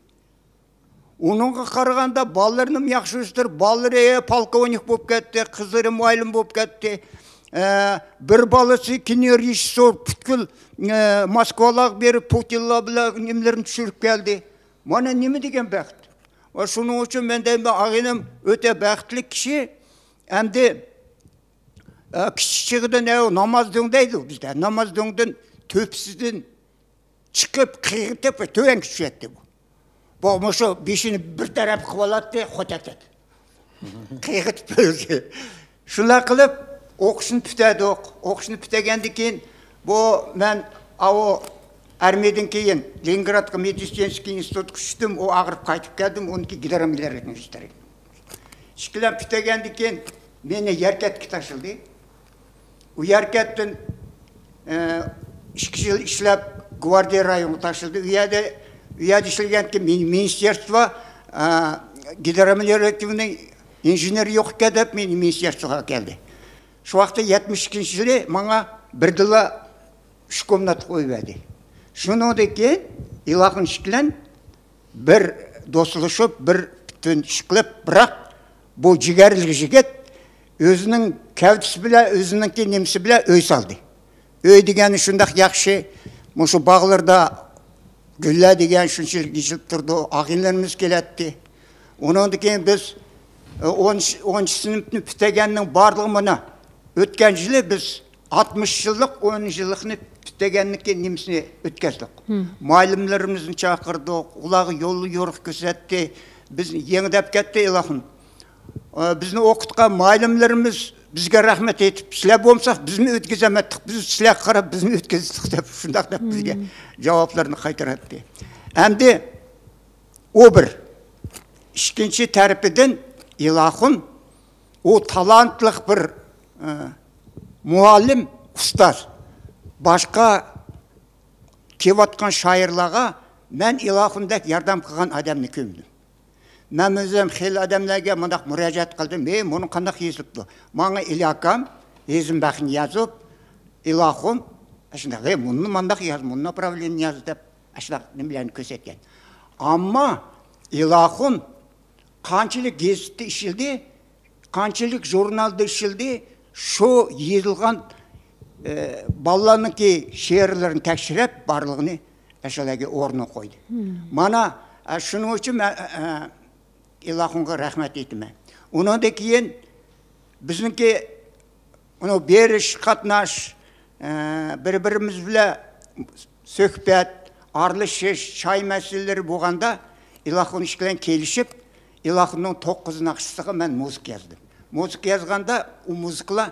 ئۇنىڭغا قارىغاندا بالىلىرىنىمۇ ياخشى ئۆستۈرۈپ، بالىلىرى پولكوۋنىك بولۇپ كەتتى، قىزلىرى مۇئەللىم بولۇپ كەتتى. ئە، بىر بالىسى كىنو رېژىسسور، پۈتكۈل، ئە، موسكۋالارغا بېرىپ، پۇتىنلار بىلەن نېمىلىرىنى چۈشۈرۈپ كەلدى. مانا نېمە دېگەن بەخت. ۋە شۇنىڭ ئۈچۈن مەن دەيمەن، ئاغىنەم ئۆتە بەختلىك كىشى. ئەمدى، ئە، كىچىك چېغىدىن ئەۋ ناماز دۆڭ دەيدۇ بىزدە. ناماز دۆڭدىن تۆپىسىدىن چىقىپ، قىيغىتىپ تۆۋەنگە چۈشەتتى بۇ. بۇ مۇشۇ بېشىنى بىر تەرەپ قىلىۋالاتتى، خوتەتەت. قىيغىتىپ ئۆزى. شۇنداق قىلىپ ئوقۇشنى پۈتەدۇق. ئوقۇشنى پۈتەگەندىن كېيىن، بۇ مەن ئاۋۇ ئارمىيەدىن كېيىن لېنىنگرادقا مېدىتسىنسكىي ئىنستىتۇتقا چۈشتۈم. ئۇ ئاغرىپ قايتىپ كەلدىم. ئۇنىڭكى گىدرامېلىيوراتىۋنىي سترويتېل. ئىككىلەن پۈتەگەندىن كېيىن مېنى يەركەنتكە تاشلىدى. ئۇ يەركەنتتىن، ئە، ئىككى يىل ئىشلەپ، گۋاردىيە رايونىغا تاشلىدى. ئۇ يەردە، ئۇ يەردە ئىشلىگەنكى مىنىستېرستۋو، ئە، گىدرامېلىيوراتىۋنىي ئىنژېنېر يوق ئىكەن دەپ، مېنى مىنىستېرستۋوغا ئەكەلدى. شۇ ۋاقىتتا يەتمىش ئىككىنچى يىلى ماڭا بىردىنلا ئۈچ كومناتلىق ئۆي بەردى. شۇنىڭدىن كېيىن ئىلاخۇن ئىككىلەن بىر دوستلىشىپ، بىر پۈتۈن ئىش قىلىپ، بىراق بۇ جىگەرلىك يىگىت ئۆزىنىڭ كەۋتىسى بىلەن، ئۆزىنىڭكى نېمىسى بىلەن ئۆي سالدى. ئۆي دېگەنى شۇنداق ياخشى، مۇشۇ باغلىرىدا گۈللەر دېگەن شۇنچىلىك يېشىلىپ تۇرىدۇ، ئاغىنىلىرىمىز كېلەتتى. ئۇنىڭدىن كېيىن بىز، ئە، ئون، ئونىنچى سىنىپنى پۈتتۈرگەننىڭ بارلىقى مانا ئۆتكەن يىلى بىز ئاتمىش يىللىق، ئون يىللىقنى پۈتتۈرگەننىڭكى نېمىسىنى ئۆتكەزدۇق. مۇئەللىملىرىمىزنى چاقىردۇق، ئۇلارغا يول يورۇق كۆرسەتتى. بىزنى يېڭى دەپ كەتتى ئىلاخۇن. ئە، بىزنى ئوقۇتقان مۇئەللىملىرىمىز بىزگە رەھمەت ئېيتىپ، سىلەر بولمىساق بىزمۇ ئۆتكۈزەلمەيتتۇق، بىز سىلەرگە قاراپ بىزمۇ ئۆتكۈزدۇق دەپ، شۇنداق دەپ بىزگە جاۋابلارنى قايتۇراتتى. ئەمدى ئۇ بىر. ئىككىنچى تەرىپىدىن ئىلاخۇن ئۇ تالانتلىق بىر، ئە، مۇئەللىم، ئۇستاز. باشقا كېلىۋاتقان شائىرلارغا مەن ئىلاخۇندەك ياردەم قىلغان ئادەمنى كۆرمىدىم. مەن ئۆزۈم خېلى ئادەملەرگە مۇنداق مۇراجىئەت قىلدىم، ھېي، مۇنى قانداق يېزىپتۇ؟ ماڭا ئىلى ئاكام ھېزىم بەختىنى يازىپ، ئىلاخۇن، ئاشۇنداق، ھېي، مۇنى مانداق ياز، مۇنى ناپراۋلېنىيە ياز دەپ، ئاشۇنداق نېمىلەرنى كۆرسەتكەن. ئەمما ئىلاخۇن قانچىلىك گېزىتتە ئىشلىدى، قانچىلىك ژۇرنالدا ئىشلىدى، شۇ يېزىلغان، ئە، بالىلارنىڭكى شېئىرلىرىنى تەكشۈرۈپ، بارلىقىنى ئەشۇلارغا ئورنىغا قويدى. مانا، ئە، شۇنىڭ ئۈچۈن مەن، ئە، ئە، ئىلاخۇنغا رەھمەت ئېيتىمەن. ئۇنىڭدىن كېيىن بىزنىڭكى ئۇنىڭ بېرىش، قاتناش، ئە، بىر-بىرىمىز بىلەن سۆھبەت، ئارىلىشىش، چاي مەسىلىلىرى بولغاندا، ئىلاخۇن ئىككىلەن كېلىشىپ، ئىلاخۇننىڭ توققۇز ناخشىسىغا مەن مۇزىكا يازدىم. مۇزىكا يازغاندا، ئۇ مۇزىكىلار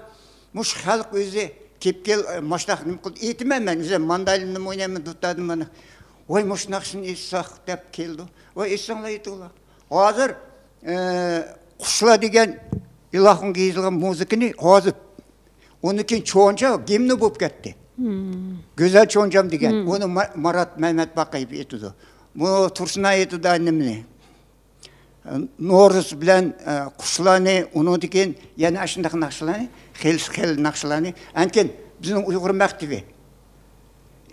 مۇشۇ خەلق ئۆزى كېلىپ كېل، ماشۇنداق نېمە قىلدى، ئېيتىمەن مەن، ئۆزۈم ماندالىنىمۇ ئوينايمەن، دۇتادىمۇ مانا. ۋاي، مۇشۇ ناخشىنى ئېيتساق دەپ كېلىدۇ. ۋاي، ئېيتساڭلار ئېيتىڭلار. ھازىر، ئە، قۇشلار دېگەن ئىلاخۇنغا يېزىلغان مۇزىكىنى ھازىر، ئۇندىن كېيىن چونجا گىمنى بولۇپ كەتتى. گۈزەل چونجام دېگەن. ئۇنى ما-، مارات مەمەت باقىيېۋ ئېيتىدۇ. بۇ تۇرسۇن ئېيتىدۇ نېمىنى. نورۇز بىلەن، ئە، قۇشلارنى، ئۇنىڭدىن كېيىن يەنە ئاشۇنداق ناخشىلارنى، خېلى، خېلى ناخشىلارنى. ئەنكىن بىزنىڭ ئۇيغۇر مەكتىپى.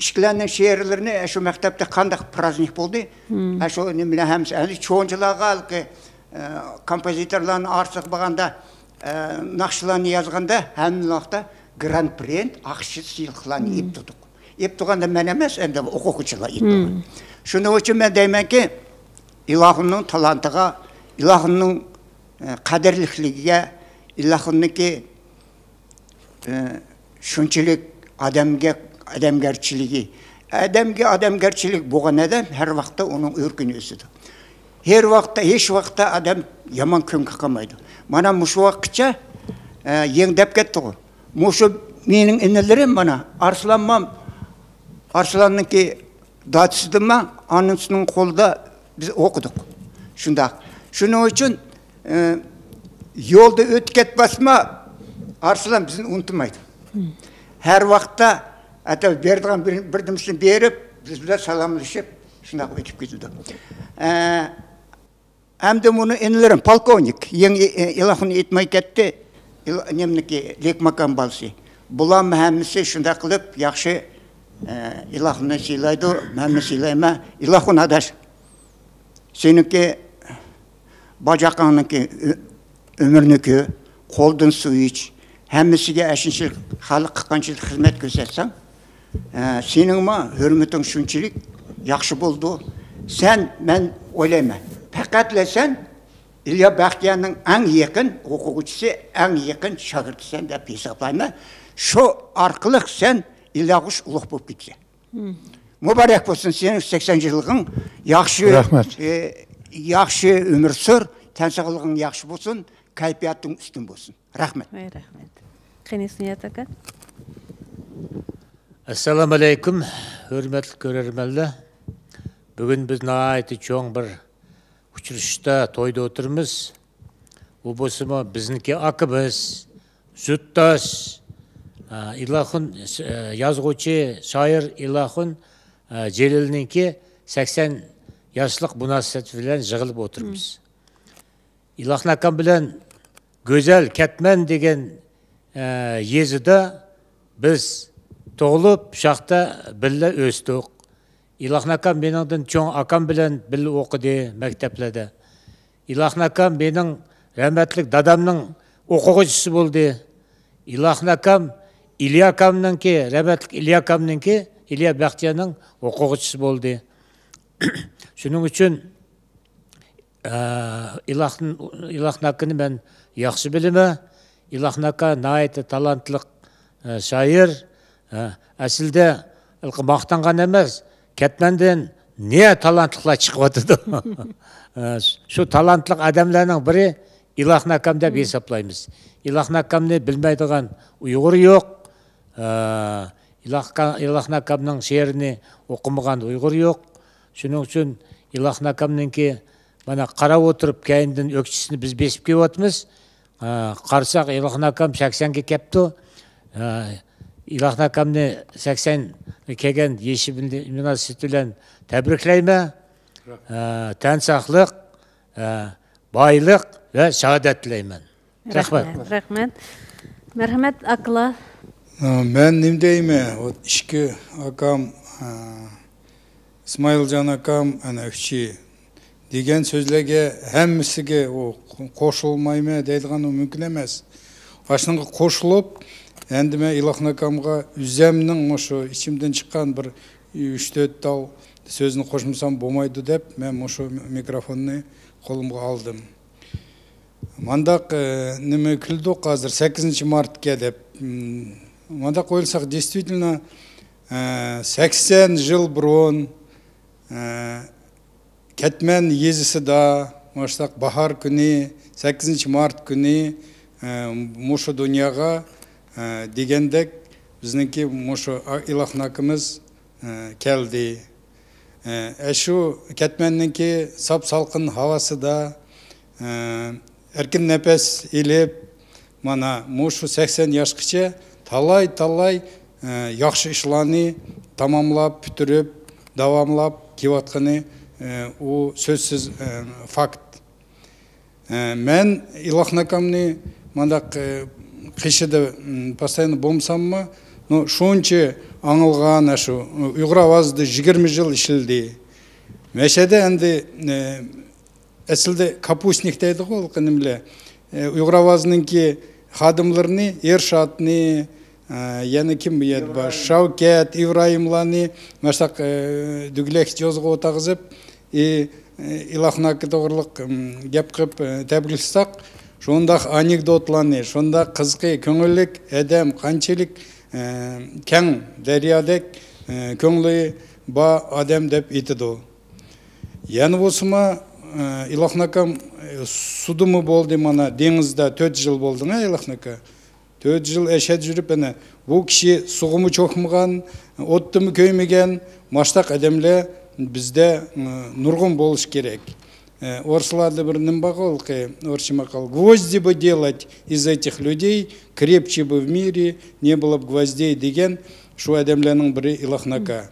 ئىككىلەننىڭ شېئىرلىرىنى، ئە، شۇ مەكتەپتە قانداق پرازنىك بولدى؟ ئە، شۇ نېمىلەر ھەممىسى. ئەنە چونجىلارغا ھېلىقى، ئە، كومپوزىتورلارنىڭ ئارىسىغا بارغاندا، ئە، ناخشىلارنى يازغاندا ھەممە ۋاقىتتا گراند پرېنت، ئاقچا سىيلىقلارنى ئېلىپ تۇردۇق. ئېلىپ تۇرغاندا مەن ئەمەس، ئەمدى ئوقۇغۇچىلار ئېلىپ تۇرغان. شۇنىڭ ئۈچۈن مەن دەيمەنكى، ئىلاخۇننىڭ تالانتىغا، ئىلاخۇننىڭ، ئە، قەدىرلىكلىكىگە، ئىلاخۇننىڭكى، ئە، شۇنچىلىك ئادەمگە، ئادەمگەرچىلىكى، ئادەمگە ئادەمگەرچىلىك بولغان ئادەم ھەر ۋاقىتتا ئۇنىڭ ئۆركىنى ئۆسىدۇ. ھەر ۋاقىتتا، ھېچ ۋاقىتتا ئادەم يامان كۆڭۈل قىلمايدۇ. مانا مۇشۇ ۋاقىتقىچە، ئە، يېڭى دەپ كەتتىغۇ. مۇشۇ مېنىڭ ئىنىلىرىم مانا، ئارسلانمام، ئارسلاننىڭكى دادىسىدىنمۇ ئانىسىنىڭ قولىدا بىز ئوقۇدۇق. شۇنداق. شۇنىڭ ئۈچۈن، ئە، يولدا ئۆتۈپ كەتمەسمۇ، ئارسلان بىزنى ئۇنتۇمايدۇ. ھەر ۋاقىتتا ئەتە بېرىدىغان بىر، بىر نېمىسىنى بېرىپ، بىز بىلەن سالاملىشىپ، شۇنداق ئۆتۈپ كېتىدۇ. ئە، ئەمدى مۇنۇ ئىنىلىرىم، پولكوۋنىك، يېڭى، ئى، ئىلاخۇن ئېيتماي كەتتى. ئىل-، نېمىنىكى، لېكماكان بالىسى. بۇلارمۇ ھەممىسى شۇنداق قىلىپ ياخشى، ئە، ئىلاخۇننى سىيلايدۇ، مەنمۇ سىيلايمەن. ئىلاخۇن ئاداش، سېنىڭكى باجاقىڭنىڭكى ئۆ-، ئۆمۈرنى كۆر، قولدىن سۇ ئىچ، ھەممىسىگە ئەشۇنچىلىك خەلققە قانچىلىك خىزمەت كۆرسەتسەڭ، ئە، سېنىڭمۇ ھۆرمىتىڭ شۇنچىلىك ياخشى بولىدۇ. سەن، مەن ئويلايمەن، پەقەتلا سەن ئىليا بەختىيارنىڭ ئەڭ يېقىن ئوقۇغۇچىسى، ئەڭ يېقىن شاگىرتىسەن دەپ ھېسابلايمەن. شۇ ئارقىلىق سەن ئىلياغا ئۇلۇغ بولۇپ كېتىسەن. مۇبارەك بولسۇن سېنىڭ سەكسەن يىللىقىڭ. ياخشى، رەھمەت. ئى، ياخشى ئۆمۈر سۈر، تەن ساغلىقىڭ ياخشى بولسۇن، كەيپىياتىڭ ئۈستۈن بولسۇن. رەھمەت. ۋاي، رەھمەت. قېنى، سۈنيات ئاكا؟ ئەسسالامۇ ئەلەيكۇم، ھۆرمەتلىك كۆرەرمەنلەر. بۈگۈن بىز ناھايىتى چوڭ بىر ئۇچرىشىشتا، تويدا ئولتۇرىمىز. ئۇ بولسىمۇ بىزنىڭكى ئاكىمىز، زۇتداش، ئە، ئىلاخۇن، ئە، يازغۇچى، شائىر ئىلاخۇن، ئە، جېلىلنىڭكى سەكسەن ياشلىق مۇناسىۋىتى بىلەن يىغىلىپ ئولتۇرىمىز. ئىلاخۇن ئاكام بىلەن گۈزەل كەتمەن دېگەن، ئە، يېزىدا بىز تۇغۇلۇپ، شاختا بىللە ئۆستۇق. ئىلاخۇن ئاكام مېنىڭدىن چوڭ ئاكام بىلەن بىللە ئوقۇدى مەكتەپلەردە. ئىلاخۇن ئاكام مېنىڭ رەھمەتلىك دادامنىڭ ئوقۇغۇچىسى بولدى. ئىلاخۇن ئاكام ئىليا ئاكامنىڭكى، رەھمەتلىك ئىليا ئاكامنىڭكى، ئىليا بەختىيارنىڭ ئوقۇغۇچىسى بولدى. شۇنىڭ ئۈچۈن ئە، ئىلاخۇن، ئىلاخۇن ئاكىنى مەن ياخشى بىلىمەن. ئىلاخۇن ئاكا ناھايىتى تالانتلىق، ئە، شائىر. ئە، ئەسلىدە ھېلىقى ماختانغان ئەمەس، كەتمەندىن نىيە تالانتلىقلار چىقىۋاتىدۇ. ئە، شۇ تالانتلىق ئادەملەرنىڭ بىرى ئىلاخۇن ئاكام دەپ ھېسابلايمىز. ئىلاخۇن ئاكامنى بىلمەيدىغان ئۇيغۇر يوق. ئە، ئىلاخۇن ئاكا-، ئىلاخۇن ئاكامنىڭ شېئىرىنى ئوقۇمىغان ئۇيغۇر يوق. شۇنىڭ ئۈچۈن ئىلاخۇن ئاكامنىڭكى مانا قاراپ ئولتۇرۇپ، كەينىدىن ئۆكچىسىنى بىز بېسىپ كېلىۋاتىمىز. ھە، قارىساق، ئىلاخۇن ئاكام سەكسەنگە كەپتۇ. ھە، ئىلاخۇن ئاكامنى سەكسەنگە كەلگەن يېشى بىلەن، مۇناسىۋىتى بىلەن تەبرىكلەيمەن. ھە، تەن ساقلىق، ھە، بايلىق ۋە سائادەت تىلەيمەن. رەھمەت. رەھمەت. مەرھەمەت، ئاكىلار. ھە، مەن نېمە دەيمەن؟ ئۇ ئىككى ئاكام، ھە، ئىسمائىلجان ئاكام، ئەنە ئۈچى دېگەن سۆزلەرگە ھەممىسىگە ئۇ قوشۇلمايمەن دەيدىغان ئۇ مۇمكىن ئەمەس. ئاشۇنىڭغا قوشۇلۇپ، ئەمدى مەن ئىلاخۇن ئاكامغا ئۆزەمنىڭ مۇشۇ ئىچىمدىن چىققان بىر ئۈچ تۆت تال سۆزنى قوشمىسام بولمايدۇ دەپ، مەن مۇشۇ مىكروفوننى قولۇمغا ئالدىم. مانداق، ئە، نېمە كۈلدۇق ھازىر، سەككىزىنچى مارتكە دەپ. م، مانداق ئويلىساق، دېيستۋىتلىنا، سەكسەن يىل بۇرۇن، ئە، كەتمەن يېزىسىدا مۇشۇنداق باھار كۈنى، سەككىزىنچى مارت كۈنى، ئە، مۇشۇ دۇنياغا، ئە، دېگەندەك بىزنىڭكى مۇشۇ ئىلاھناكىمىز، ئە، كەلدى. ئە، ئە، شۇ كەتمەننىڭكى ساپ سالقىن ھاۋاسىدا، ئە، ئەركىن نەپەس ئېلىپ، مانا مۇشۇ سەكسەن ياشقىچە تالاي-تالاي، ئە، ياخشى ئىشلارنى تاماملاپ، پۈتتۈرۈپ، داۋاملاپ كېلىۋاتقىنى، ئە، ئۇ سۆزسىز، ئە، فاكت. ئە، مەن ئىلاھناكامنى مانداق، ئە، قېشىدا، م، پوستاينى بولمىساممۇ، نو، شۇنچە ئاڭلىغان، شۇ ئۇيغۇر ئاۋازىدا يىگىرمە يىل ئىشلىدى. مەشەدە ئەمدى، ئە، ئەسلىدە كاپۇسنىك دەيدىغۇ، ھېلىقى نېمىلەر. ئە، ئۇيغۇر ئاۋازىنىڭكى خادىملىرىنى، ئېرشاتنى، ئە، يەنە كىم بۇ يەردە بار؟ شاۋكەت، ئىبراھىملارنى ماشۇنداق، ئە، دۈگىلەك جوزىغا ئولتۇرغۇزۇپ، ئى، ئى، ئىلاھناكا توغرىلىق، ئىم، گەپ قىلىپ، ئە، تەبرىكلىسەك، شۇنداق ئانېكدوتلارنى، شۇنداق قىزىقى، كۆڭۈللۈك ئادەم، قانچىلىك، ئە، كەڭ دەريادەك، ئە، كۆڭلى بار ئادەم دەپ ئېيتىدۇ. يەنە بولسىمۇ، ئە، ئىلاھناكام، ئە، سۇدىمۇ بولدى، مانا، دېڭىزدا تۆت يىل بولدىڭ، ئە، ئىلاھناكا. تۆت يىل ئەشەدە يۈرۈپ، ئەنە، بۇ كىشى سۇغىمۇ چۆكمىگەن، ئوتتىمۇ كۆيمىگەن، ماشتاق ئادەملەر بىزدە، ئە، نۇرغۇن بولۇشى كېرەك. ئە، ئورۇسلاردا بىر نېمە بارغۇ، ھېلىقى ئورۇسچە ماقال، «Гвозди бы делать из этих людей, крепче бы в мире не было б гвоздей» دېگەن شۇ ئادەملەرنىڭ بىرى ئىلاھناكا.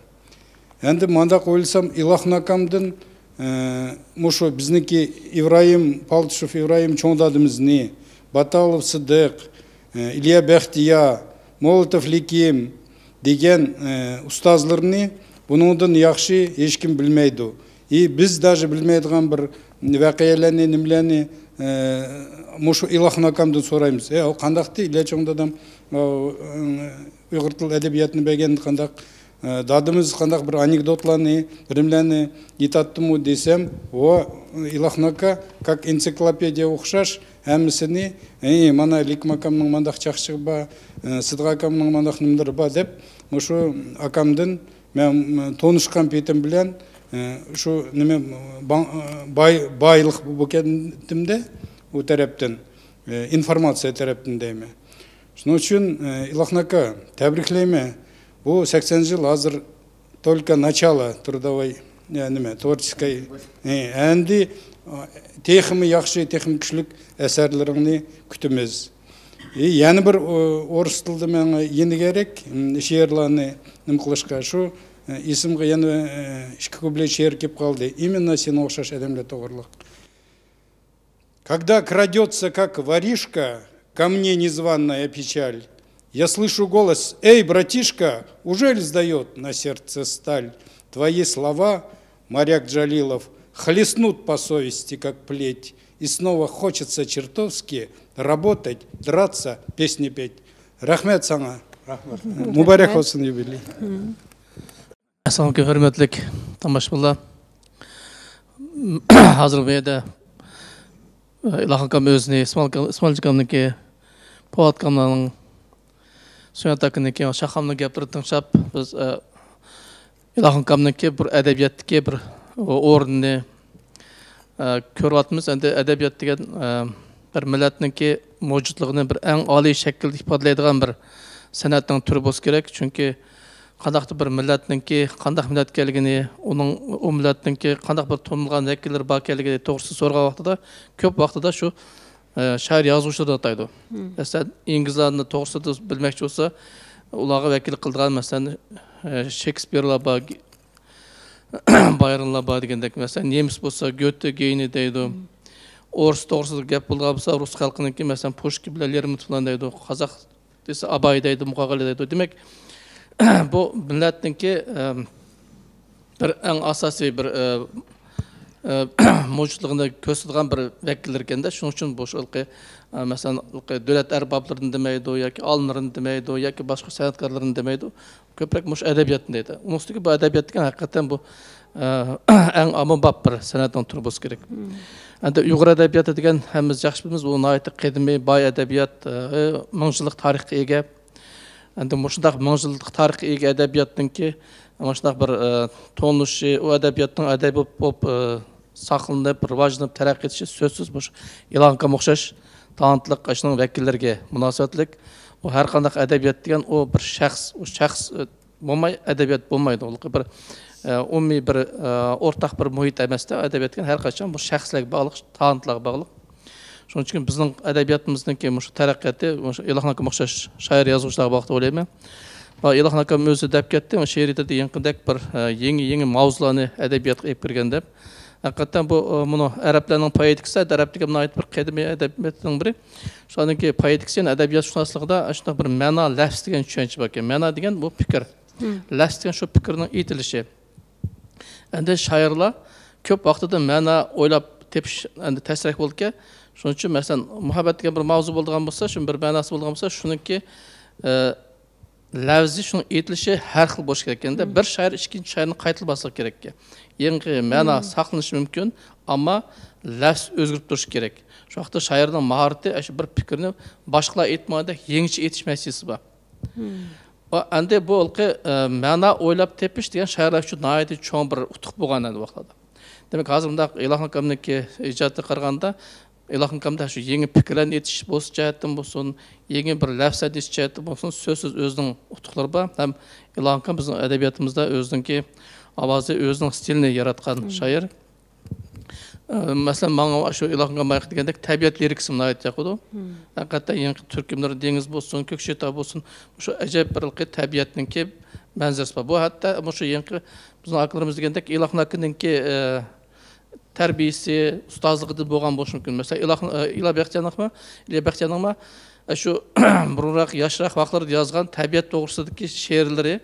ئەمدى مانداق ئويلىسام، ئىلاھناكامدىن، ئە، مۇشۇ بىزنىڭكى ئىبراھىم پالتىشوف، ئىبراھىم چوڭ دادىمىزنى، باتالوف سىدىق، ئە، ئىليا بەختىيار، مولوتوف لېكىم دېگەن، ئە، ئۇستازلىرىنى بۇنىڭدىن ياخشى ھېچكىم بىلمەيدۇ. ئى، بىز داژې بىلمەيدىغان بىر ۋەقەلەرنى، نېمىلەرنى، ئە، مۇشۇ ئىلاھناكامدىن سورايمىز. ئە، ئۇ قانداقتى؟ ئىليا چوڭ دادام، ئۇ، ئۇيغۇر تىل ئەدەبىياتىنى بەرگەندە قانداق، ئە، دادىمىز قانداق بىر ئانېكدوتلارنى، بىرىملەرنى ئېيتاتتىمۇ دېسەم، ئۇ ئىلاھناكا как энциклопедия ئوخشاش ھەممىسىنى، ئى، مانا لېكىم ئاكامنىڭ مانداق چاقچىقى بار، ئە، سىدىق ئاكامنىڭ مانداق نېمىلىرى بار دەپ، مۇشۇ ئاكامدىن مەن، ئە، تونۇشقان پېتىم بىلەن، ئە، شۇ نېمە، باي-، بايلىق بولۇپ كەتتىم-دە، ئۇ تەرەپتىن، ئە، ئىنفورماتسىيە تەرەپتىن دەيمەن. شۇنىڭ ئۈچۈن، ئە، ئىلاھناكا، تەبرىكلەيمەن. بۇ سەكسەن يىل ھازىر только начало трудовой، ئە، نېمە، تворческой، ئە، ئەمدى، ئە، تېخىمۇ ياخشى، تېخىمۇ كۈچلۈك ئەسەرلىرىڭنى كۈتىمىز. ئى، يەنە بىر، ئۇ، ئورۇس تىلىدا ماڭا يېنى كېرەك، ئىم، شېئىرلارنى نېمە قىلىشقا، شۇ، ئە، ئېسىمگە يەنە، ئە، ئىككى كۇپلېت شېئىر كېلىپ قالدى. ئىمېننا سېنىڭغا ئوخشاش ئادەملەر توغرىلىق. Когда крадётся, как воришка, ко мне незваная печаль, я слышу голос: «Эй, братишка, ужель сдаёт на сердце сталь?» Твои слова, моряк Джалилов, хлестнут по совести, как плеть, и снова хочется чертовски работать, драться, песни петь. Рахмет саңа. Рахмет. Мубарак болсун юбилей. ئەسسالامۇئەلەيكۇم، ھۆرمەتلىك تاماشىبىنلار. ھازىر بۇ يەردە، ئە، ئىلاھناكام ئۆزىنى، ئىسمائىل، ئىسمائىل ئاكامنىڭكى، پوۋات ئاكامنىڭ، سۆھبەت ئاكىنىڭكى، شاھخامنىڭ گەپلىرىنى تىڭشاپ، بىز، ئە، ئىلاھناكامنىڭكى بىر ئەدەبىياتتىكى بىر ئورنىنى، ئە، كۆرۈۋاتىمىز. ئەمدى ئەدەبىيات دېگەن، ئە، بىر مىللەتنىڭكى مەۋجۇتلۇقىنى بىر ئەڭ ئالىي شەكىلدە ئىپادىلەيدىغان بىر سەنئەتنىڭ تۈرى بولسا كېرەك. چۈنكى قانداقتۇر بىر مىللەتنىڭكى قانداق مىللەت ئىكەنلىكىنى، ئۇنىڭ، ئۇ مىللەتنىڭكى قانداق بىر تونۇلغان ۋەكىللىرى بار ئىكەنلىكى توغرىسىدا سورىغان ۋاقتىدا، كۆپ ۋاقتىدا شۇ، ئە، شائىر يازغۇچىلاردىن ئاتايدۇ. مەسىلەن، ئىنگلىزلارنى توغرىسىدا بىلمەكچى بولسا، ئۇلارغا ۋەكىللىك قىلىدىغان، مەسىلەن، ئە، شېكسپىرلار بار، بايرونلار بار دېگەندەك. مەسىلەن، نېمىس بولسا گۆتە، گېينى دەيدۇ. ئورۇس توغرىسىدا گەپ بولىدىغان بولسا، رۇس خەلقىنىڭكى، مەسىلەن، پۇشكىن بىلەن لېرمونتوفلارنى دەيدۇ. قازاق دېسە ئاباي دەيدۇ، مۇقاغىلى دەيدۇ. دېمەك، بۇ مىللەتنىڭكى، ئەم، بىر ئەڭ ئاساسىي بىر، ئە، ئە، مەۋجۇتلۇقىنى كۆرسىتىدىغان بىر ۋەكىللىرى ئىكەندە، شۇنىڭ ئۈچۈن بۇ شۇ ھېلىقى، ئە، مەسىلەن، ھېلىقى دۆلەت ئەربابلىرىنى دېمەيدۇ ياكى ئالىملىرىنى دېمەيدۇ ياكى باشقا سەنئەتكارلىرىنى دېمەيدۇ. كۆپرەك مۇشۇ ئەدەبىياتنى دەيدۇ. ئۇنىڭ ئۈستىگە بۇ ئەدەبىيات دېگەن ھەقىقەتەن بۇ، ئە، ئەڭ ئاممىباب بىر سەنئەتنىڭ تۈرى بولسا كېرەك. ئەمدى ئۇيغۇر ئەدەبىياتى دېگەن ھەممىمىز ياخشى بىلىمىز، بۇ ناھايىتى قەدىمىي، باي ئەدەبىيات، ئە، مىڭ يىللىق تارىخقا ئىگە. ئەمدى مۇشۇنداق مىڭ يىللىق تارىخقا ئىگە ئەدەبىياتنىڭكى مۇشۇنداق بىر، ئە، تونۇلۇشى، ئۇ ئەدەبىياتنىڭ ئەدەبىي بولۇپ، بولۇپ، ئە، ساقلىنىپ، راۋاجلىنىپ، تەرەققىي ئېتىشى سۆزسىز مۇشۇ ئىلھام ئاكامغا ئوخشاش تالانتلىق ئاشۇنىڭ ۋەكىللىرىگە مۇناسىۋەتلىك. ئۇ ھەر قانداق ئەدەبىيات دېگەن ئۇ بىر شەخس، ئۇ شەخس، ئە، بولماي ئەدەبىيات بولمايدۇ. ئۇ بىر، ئە، ئومۇمىي بىر، ئە، ئورتاق بىر مۇھىت ئەمەستە، ئەدەبىيات دېگەن ھەر قاچان بۇ شەخسلەرگە باغلىق، تالانتلارغا باغلىق. شۇنىڭ ئۈچۈن بىزنىڭ ئەدەبىياتىمىزنىڭكى مۇشۇ تەرەققىياتى مۇشۇ ئىلھام ئاكامغا ئوخشاش شائىر يازغۇچىلارغا باغلىق دەپ ئويلايمەن. ۋە ئىلھام ئاكام ئۆزى دەپ كەتتى، شېئىرىيىتىدە يېقىندەك بىر، ئە، يېڭى، يېڭى ماۋزۇلارنى ئەدەبىياتقا ئېلىپ كىرگەن دەپ. ھەقىقەتەن بۇ، ئە، مۇنۇ ئەرەبلەرنىڭ پوئېتىكىسى، ئەرەب دېگەن ناھايىتى بىر قەدىمىي ئەدەبىياتنىڭ بىرى. شۇنىڭكى پوئېتىكىسى، يەنى ئەدەبىياتشۇناسلىقىدا شۇنداق بىر مەنا لەفز دېگەن چۈشەنچە باركەن. مەنا دېگەن بۇ پىكىر. لەفز دېگەن شۇ پىكىرنىڭ ئېيتىلىشى. ئەمدى شائىرلار كۆپ ۋاقتىدا مەنا ئويلاپ تېپىش ئەمدى تەسرەك بولىدىكەن. شۇنىڭ ئۈچۈن، مەسىلەن، مۇھەببەت دېگەن بىر ماۋزۇ بولىدىغان بولسا، شۇنىڭ بىر مەناسى بولىدىغان بولسا، شۇنىڭكى، ئە، لەۋزى، شۇنىڭ ئېيتىلىشى ھەر خىل بولۇشى كېرەك. ئەمدى بىر شائىر ئىككىنچى شائىرنى قايتىلىماسلىقى كېرەك. يېڭى مەنا ساقلىنىشى مۇمكىن، ئەمما لەۋز ئۆزگىرىپ تۇرۇشى كېرەك. شۇ ۋاقىتتا شائىرنىڭ ماھارىتى ئاشۇ بىر پىكىرنى باشقىلار ئېيتمىغاندەك يېڭىچە ئېيتىش مەسىلىسى بار. ۋە ئەمدى بۇ ھېلىقى، ئە، مەنا ئويلاپ تېپىش دېگەن شائىرلار ئۈچۈن ناھايىتى چوڭ بىر ئۇتۇق بولغان ئەمدى ۋاقىتلاردا. دېمەك، ھازىر مۇنداق ئىلھام ئاكامنىڭكى ئىجادىغا قارىغاندا، ئىلھام ئاكامدا شۇ يېڭى پىكىرلەرنى ئېيتىش بولسا جەھەتتىن بولسۇن، يېڭى بىر لەۋزلەرنى ئېيتىش جەھەتتىن بولسۇن، سۆزسىز ئۆزىنىڭ ئۇتۇقلىرى بار. ھەم ئىلھام ئاكام بىزنىڭ ئەدەبىياتىمىزدا ئۆزىنىڭكى ئاۋازى، ئۆزىنىڭ ستىلىنى ياراتقان شائىر. ئە، مەسىلەن، ماڭا شۇ ئىلھام ئاكام بايىقى دېگەندەك تەبىئەت لىرىكىسىمۇ ناھايىتى ياقىدۇ. ھەقىقەتەن يېڭى تۈركۈملەر دېڭىز بولسۇن، كۆكچى تاغ بولسۇن، شۇ ئەجەب بىر تەبىئەتنىڭكى مەنزىرىسى بار. بۇ ھەتتا مۇشۇ يېڭى بىزنىڭ ئاكىلىرىمىز دېگەندەك ئىلھام ئاكىنىڭكى، ئە، تەربىيىسى، ئۇستازلىقىدىن بولغان بولۇشى مۇمكىن. مەسىلەن، ئىلھام، ئە، ئىلھام بەختىيارنىڭمۇ، ئىلھام بەختىيارنىڭمۇ، ئە، شۇ بۇرۇنراق ياشراق ۋاقىتلىرىدا يازغان تەبىئەت توغرىسىدىكى شېئىرلىرى،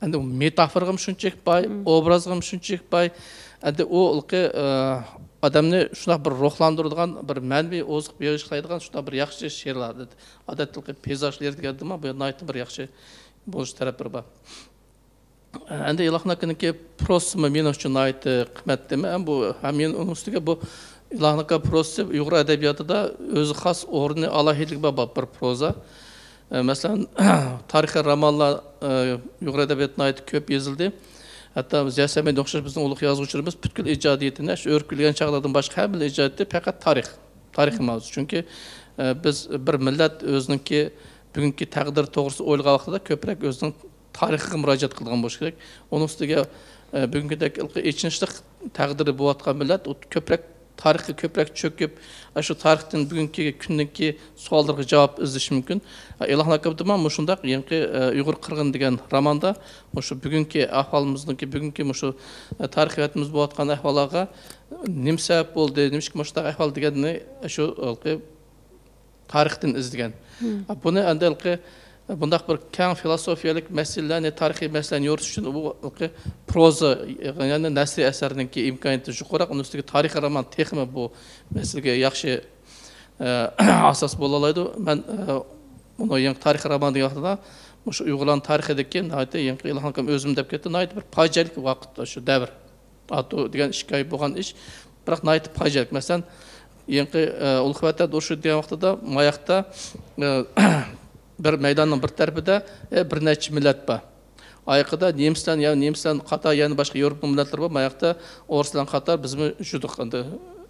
ئەمدى ئۇ مېتافورىغىمۇ شۇنچىلىك باي، ئوبرازغىمۇ شۇنچىلىك باي. ئەمدى ئۇ ھېلىقى، ئە، ئادەمنى شۇنداق بىر روھلاندۇرىدىغان، بىر مەنىۋى ئوزۇق بېغىشلايدىغان شۇنداق بىر ياخشى شېئىرلار. ئادەتتە پېيزاژ لىرىكىدىن بۇ ناھايىتى بىر ياخشى بولۇش تەرەپلىرى بار. ئەمدى ئىلھام ئاكىنىڭكى پروزىسىمۇ مېنىڭ ئۈچۈن ناھايىتى قىممەتلىك تېما. ھەم بۇ، ھەم يەنە ئۇنىڭ ئۈستىگە بۇ ئىلھام ئاكا پروزىسى ئۇيغۇر ئەدەبىياتىدا ئۆزى خاس ئورنى، ئالاھىدىلىكى بار، بار بىر پروزا. ئە، مەسىلەن، تارىخىي رومانلار، ئە، ئۇيغۇر ئەدەبىياتىدا ناھايىتى كۆپ يېزىلدى. ھەتتا زىيا سەمەدىگە ئوخشاش بىزنىڭ ئۇلۇغ يازغۇچىلىرىمىز پۈتكۈل ئىجادىيىتىنى، شۇ ئۆرۈپ كۈلگەن چاغلاردىن باشقا ھەممىلا ئىجادىيىتى پەقەت تارىخ، تارىخىي ماۋزۇ. چۈنكى، ئە، بىز بىر مىللەت ئۆزىنىڭكى بۈگۈنكى تەقدىرى توغرىسىدا ئويلىغان ۋاقتىدا كۆپرەك ئۆزىنىڭ تارىخىغا مۇراجىئەت قىلىدىغان بولۇشى كېرەك. ئۇنىڭ ئۈستىگە، ئە، بۈگۈنكىدەك ئېچىنىشلىق تەقدىرى بولۇۋاتقان مىللەت ئۇ كۆپرەك تارىخقا كۆپرەك چۆكۈپ، ئە، شۇ تارىختىن بۈگۈنكى كۈندىكى سوئاللارغا جاۋاب ئىزدىشى مۇمكىن. ئە، ئىلھام ئاكامدىمۇ مۇشۇنداق يېڭىقى، ئە، ئۇيغۇر قىرغىنى دېگەن روماندا مۇشۇ بۈگۈنكى ئەھۋالىمىزنىڭكى، بۈگۈنكى مۇشۇ، ئە، تارىخىي ۋەتىنىمىزدە بولۇۋاتقان ئەھۋاللارغا نېمە سەۋەب بولدى، نېمىشقا مۇشۇنداق ئەھۋال دېگەننى شۇ ھېلىقى تارىختىن ئىزدىگەن. بۇنى ئەمدى ھېلىقى بۇنداق بىر كەڭ فىلوسوفىيەلىك مەسىلىلەرنى، تارىخىي مەسىلىلەرنى يورۇتۇش ئۈچۈن بۇ ھېلىقى پروزا، يەنى نەسرىي ئەسەرنىڭكى ئىمكانىيىتى يۇقىرىراق، ئۇنىڭ ئۈستىگە تارىخىي رومان تېخىمۇ بۇ مەسىلىگە ياخشى، ئە، ئاساس بولالايدۇ. مەن، ئە، ئۇنى يېڭى تارىخىي رومان دېگەن ۋاقتىدا مۇشۇ ئۇيغۇرلارنىڭ تارىخىدىكى ناھايىتى يېڭى ئىلھام ئاكام ئۆزىمۇ دەپ كەتتى، ناھايىتى بىر پاجىئەلىك ۋاقىت شۇ دەۋر. ئاتو دېگەن ئىككى ئاي بولغان ئىش، بىراق ناھايىتى پاجىئەلىك. مەسىلەن، يېڭىقى، ئە، ئۇلۇغ ۋەتەن ئۇرۇشى دېگەن ۋاقتىدا ماياقتا، ئە، بىر مەيداننىڭ بىر تەرىپىدە، ئە، بىر نەچچە مىللەت بار. ئايىقىدا نېمىسلەر، يەنە نېمىسلەر، قاتار يەنە باشقا ياۋروپا مىللەتلىرى بار. ماياقتا ئورۇسلار قاتار بىزمۇ يۈردۇق ئەمدى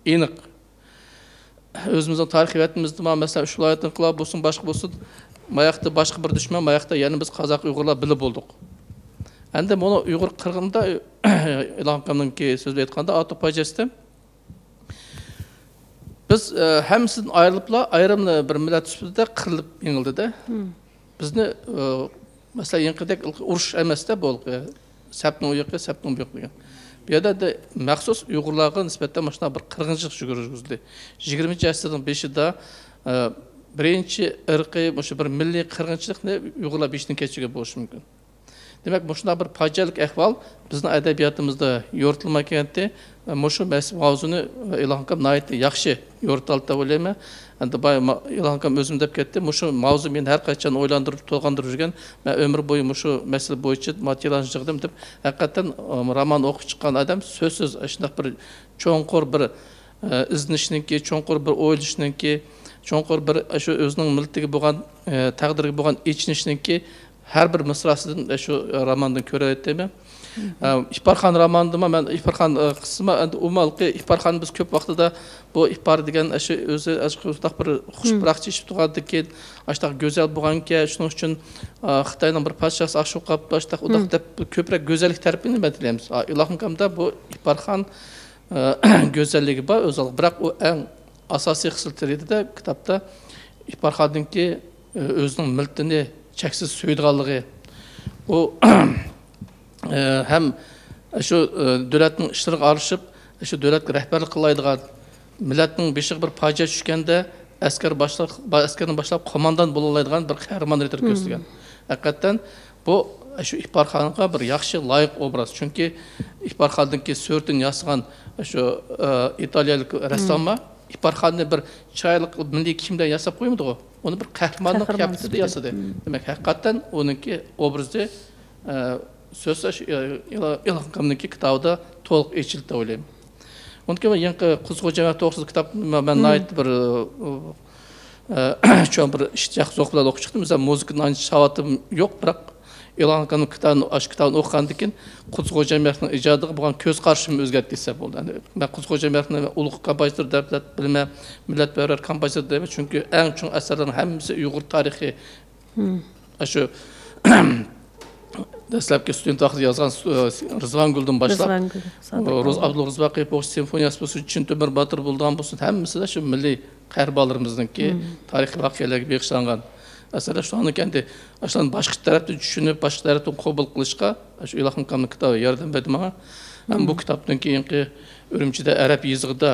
ئېنىق. ئۆزىمىزنىڭ تارىخىي ۋەتىنىمىزدە مانا، مەسىلەن، ئۈچ ۋىلايەت ئىنقىلابى بولسۇن، باشقا بولسۇن، ماياقتا باشقا بىر دۈشمەن، ماياقتا يەنە بىز قازاق ئۇيغۇرلار بىللە بولدۇق. ئەمدى بۇنى ئۇيغۇر قىرغىنىدا، ئىلھام ئاكامنىڭكى سۆزىدە ئېيتقاندا، ئاتو پاجىئەسىدە بىز، ئە، ھەممىسىدىن ئايرىلىپلا، ئايرىم بىر مىللەت سۈپىتىدە قىرىلىپ يېڭىلدى-دە. بىزنى، ئە، مەسىلەن، يېڭىقىدەك ئۇرۇش ئەمەس-دە بۇ، سەپنىڭ ئۇ يېقى، سەپنىڭ بۇ يېقى دېگەن. بۇ يەردە ئەمدى مەخسۇس ئۇيغۇرلارغا نىسبەتەن مۇشۇنداق بىر قىرغىنچىلىق يۈرگۈزۈلدى. يىگىرمىنچى ئەسىرنىڭ بېشىدا، ئە، بىرىنچى ئىرقىي، مۇشۇ بىر مىللىي قىرغىنچىلىقنى ئۇيغۇرلار بېشىدىن كەچۈرگەن بولۇشى مۇمكىن. دېمەك، مۇشۇنداق بىر پاجىئەلىك ئەھۋال بىزنىڭ ئەدەبىياتىمىزدا يورۇتۇلماي كەلگەنتى. مۇشۇ مەس-، ماۋزۇنى ئىلھام ئاكام ناھايىتى ياخشى يورۇتالىدۇ دەپ ئويلايمەن. ئەمدى باي ما-، ئىلھام ئاكام ئۆزىمۇ دەپ كەتتى، مۇشۇ ماۋزۇ مېنى ھەر قاچان ئويلاندۇرۇپ، تويغاندۇرۇپ يۈرگەن، مەن ئۆمۈر بويى مۇشۇ مەسىلە بويىچە ماتېرىياللارنى يىغدىم دەپ. ھەقىقەتەن، ئىم، رومان ئوقۇپ چىققان ئادەم سۆزسىز شۇنداق بىر چوڭقۇر بىر، ئە، ئىزدىنىشنىڭكى، چوڭقۇر بىر ئويلىشىشنىڭكى، چوڭقۇر بىر شۇ ئۆزىنىڭ مىللىتىگە بولغان، ئە، تەقدىرىگە بولغان ئېچىنىشنىڭكى ھەر بىر مىسراسىدىن شۇ روماندىن كۆرەلەيتتىم. ئە، ئىپارخان رومانىدىمۇ مەن ئىپارخان، ئە، قىسمى ئەمدى ئۇمالقى ئىپارخان بىز كۆپ ۋاقتىدا بۇ ئىپار دېگەن شۇ ئۆزى شۇنداق بىر خۇش پۇراق چېچىپ تۇرغاندىن كېيىن ئاشتاق گۈزەل بولغانكەن، شۇنىڭ ئۈچۈن، ئە، خىتاينىڭ بىر پادىشاھسى ئاشۇ قاپتۇ، ئاشتاق ئۇنداق دەپ كۆپرەك گۈزەللىك تەرىپىنى مەدھىيەلەيمىز. ئا، ئىلاھىم كامدا بۇ ئىپارخان، ئە، گۈزەللىكى بار ئۆزى، بىراق ئۇ ئەڭ ئاساسىي خىسلىتى دېدى-دە كىتابتا، ئىپارخاندىنكى، ئۆ-، ئۆزىنىڭ مىللىتىنى چەكسىز سۆيىدىغانلىقى، ئۇ، ئە، ھەم شۇ، ئە، دۆلەتنىڭ ئىشلىرىغا ئارىلىشىپ، شۇ دۆلەتكە رەھبەرلىك قىلالايدىغان، مىللەتنىڭ بېشىغا بىر پاجىئە چۈشكەندە، ئەسكەر باشلاپ، ئەسكەرنى باشلاپ قوماندان بولالايدىغان بىر قەھرىمان رېتىنى كۆرسىتىدىكەن. ھەقىقەتەن بۇ شۇ ئىپارخانغا بىر ياخشى لايىق ئوبراز. چۈنكى ئىپارخاندىكى سۈرىتىنى ياسىغان شۇ، ئە، ئىتالىيەلىك رەسساملار ئىپارخاننى بىر چىرايلىق مىللىي كىيىمدە ياساپ قويمىدىغۇ. ئۇنى بىر قەھرىماننىڭ قەھرىمان قىياپىتىدە سۈپىتىدە. ياسىدى. دېمەك، ھەقىقەتەن ئۇنىڭكى ئوبرازى، ئە، سۆزسىز، ئە، ئىلا-، ئىلاھىم كامنىڭكى كىتابىدا تولۇق ئېچىلدى دەپ ئويلايمەن. ئۇنىڭكى يېڭىقى قۇدۇز خوجاميار توغرىسىدا كىتابنى مەن ناھايىتى بىر، ئە، چوڭ بىر ئىشتىياق، زوق بىلەن ئوقۇپ چىقتىم. مەسىلەن، مۇزىكىدىن ئانچە ساۋاتىم يوق، بىراق ئىلاھىم كامنىڭ كىتابىنى، ئاشۇ كىتابىنى ئوقۇغاندىن كېيىن قۇدۇز خوجامياروفنىڭ ئىجادىغا بولغان كۆز قارىشىم ئۆزگەردى دېسەم بولىدۇ. يەنى مەن قۇدۇز خوجامياروفنى ئۇلۇغ كومپوزىتور دەپ، دەپ بىلىمەن، مىللەتپەرۋەر كومپوزىتور دەيمەن، چۈنكى ئەڭ چوڭ ئەسەرلىرىنىڭ ھەممىسى ئۇيغۇر تارىخى. ئاشۇ دەسلەپكى ستۇدېنت ۋاقتىدا يازغان، ئە، رىزۋانگۈلدىن باشلاپ، رىزۋانگۈل، سادىق روز ئابدۇل روزى باقىيېۋ بولسۇن، سىمفونىيەسى بولسۇن، چىن تۆمۈر باتۇر بۇلدان بولسۇن، ھەممىسىدە شۇ مىللىي قەھرىمانلىرىمىزنىڭكى تارىخىي ۋەقەلەرگە بېغىشلانغان ئەسەرلەر. شۇنىڭدىن كېيىن ئاشۇلارنى باشقا تەرەپتىن چۈشىنىپ، باشقا تەرەپتىن قوبۇل قىلىشقا شۇ ئىلاھىم كامنىڭ كىتابى ياردەم بەردى ماڭا. ھەم بۇ كىتابتىن كېيىنكى ئۈرۈمچىدە ئەرەب يېزىقىدا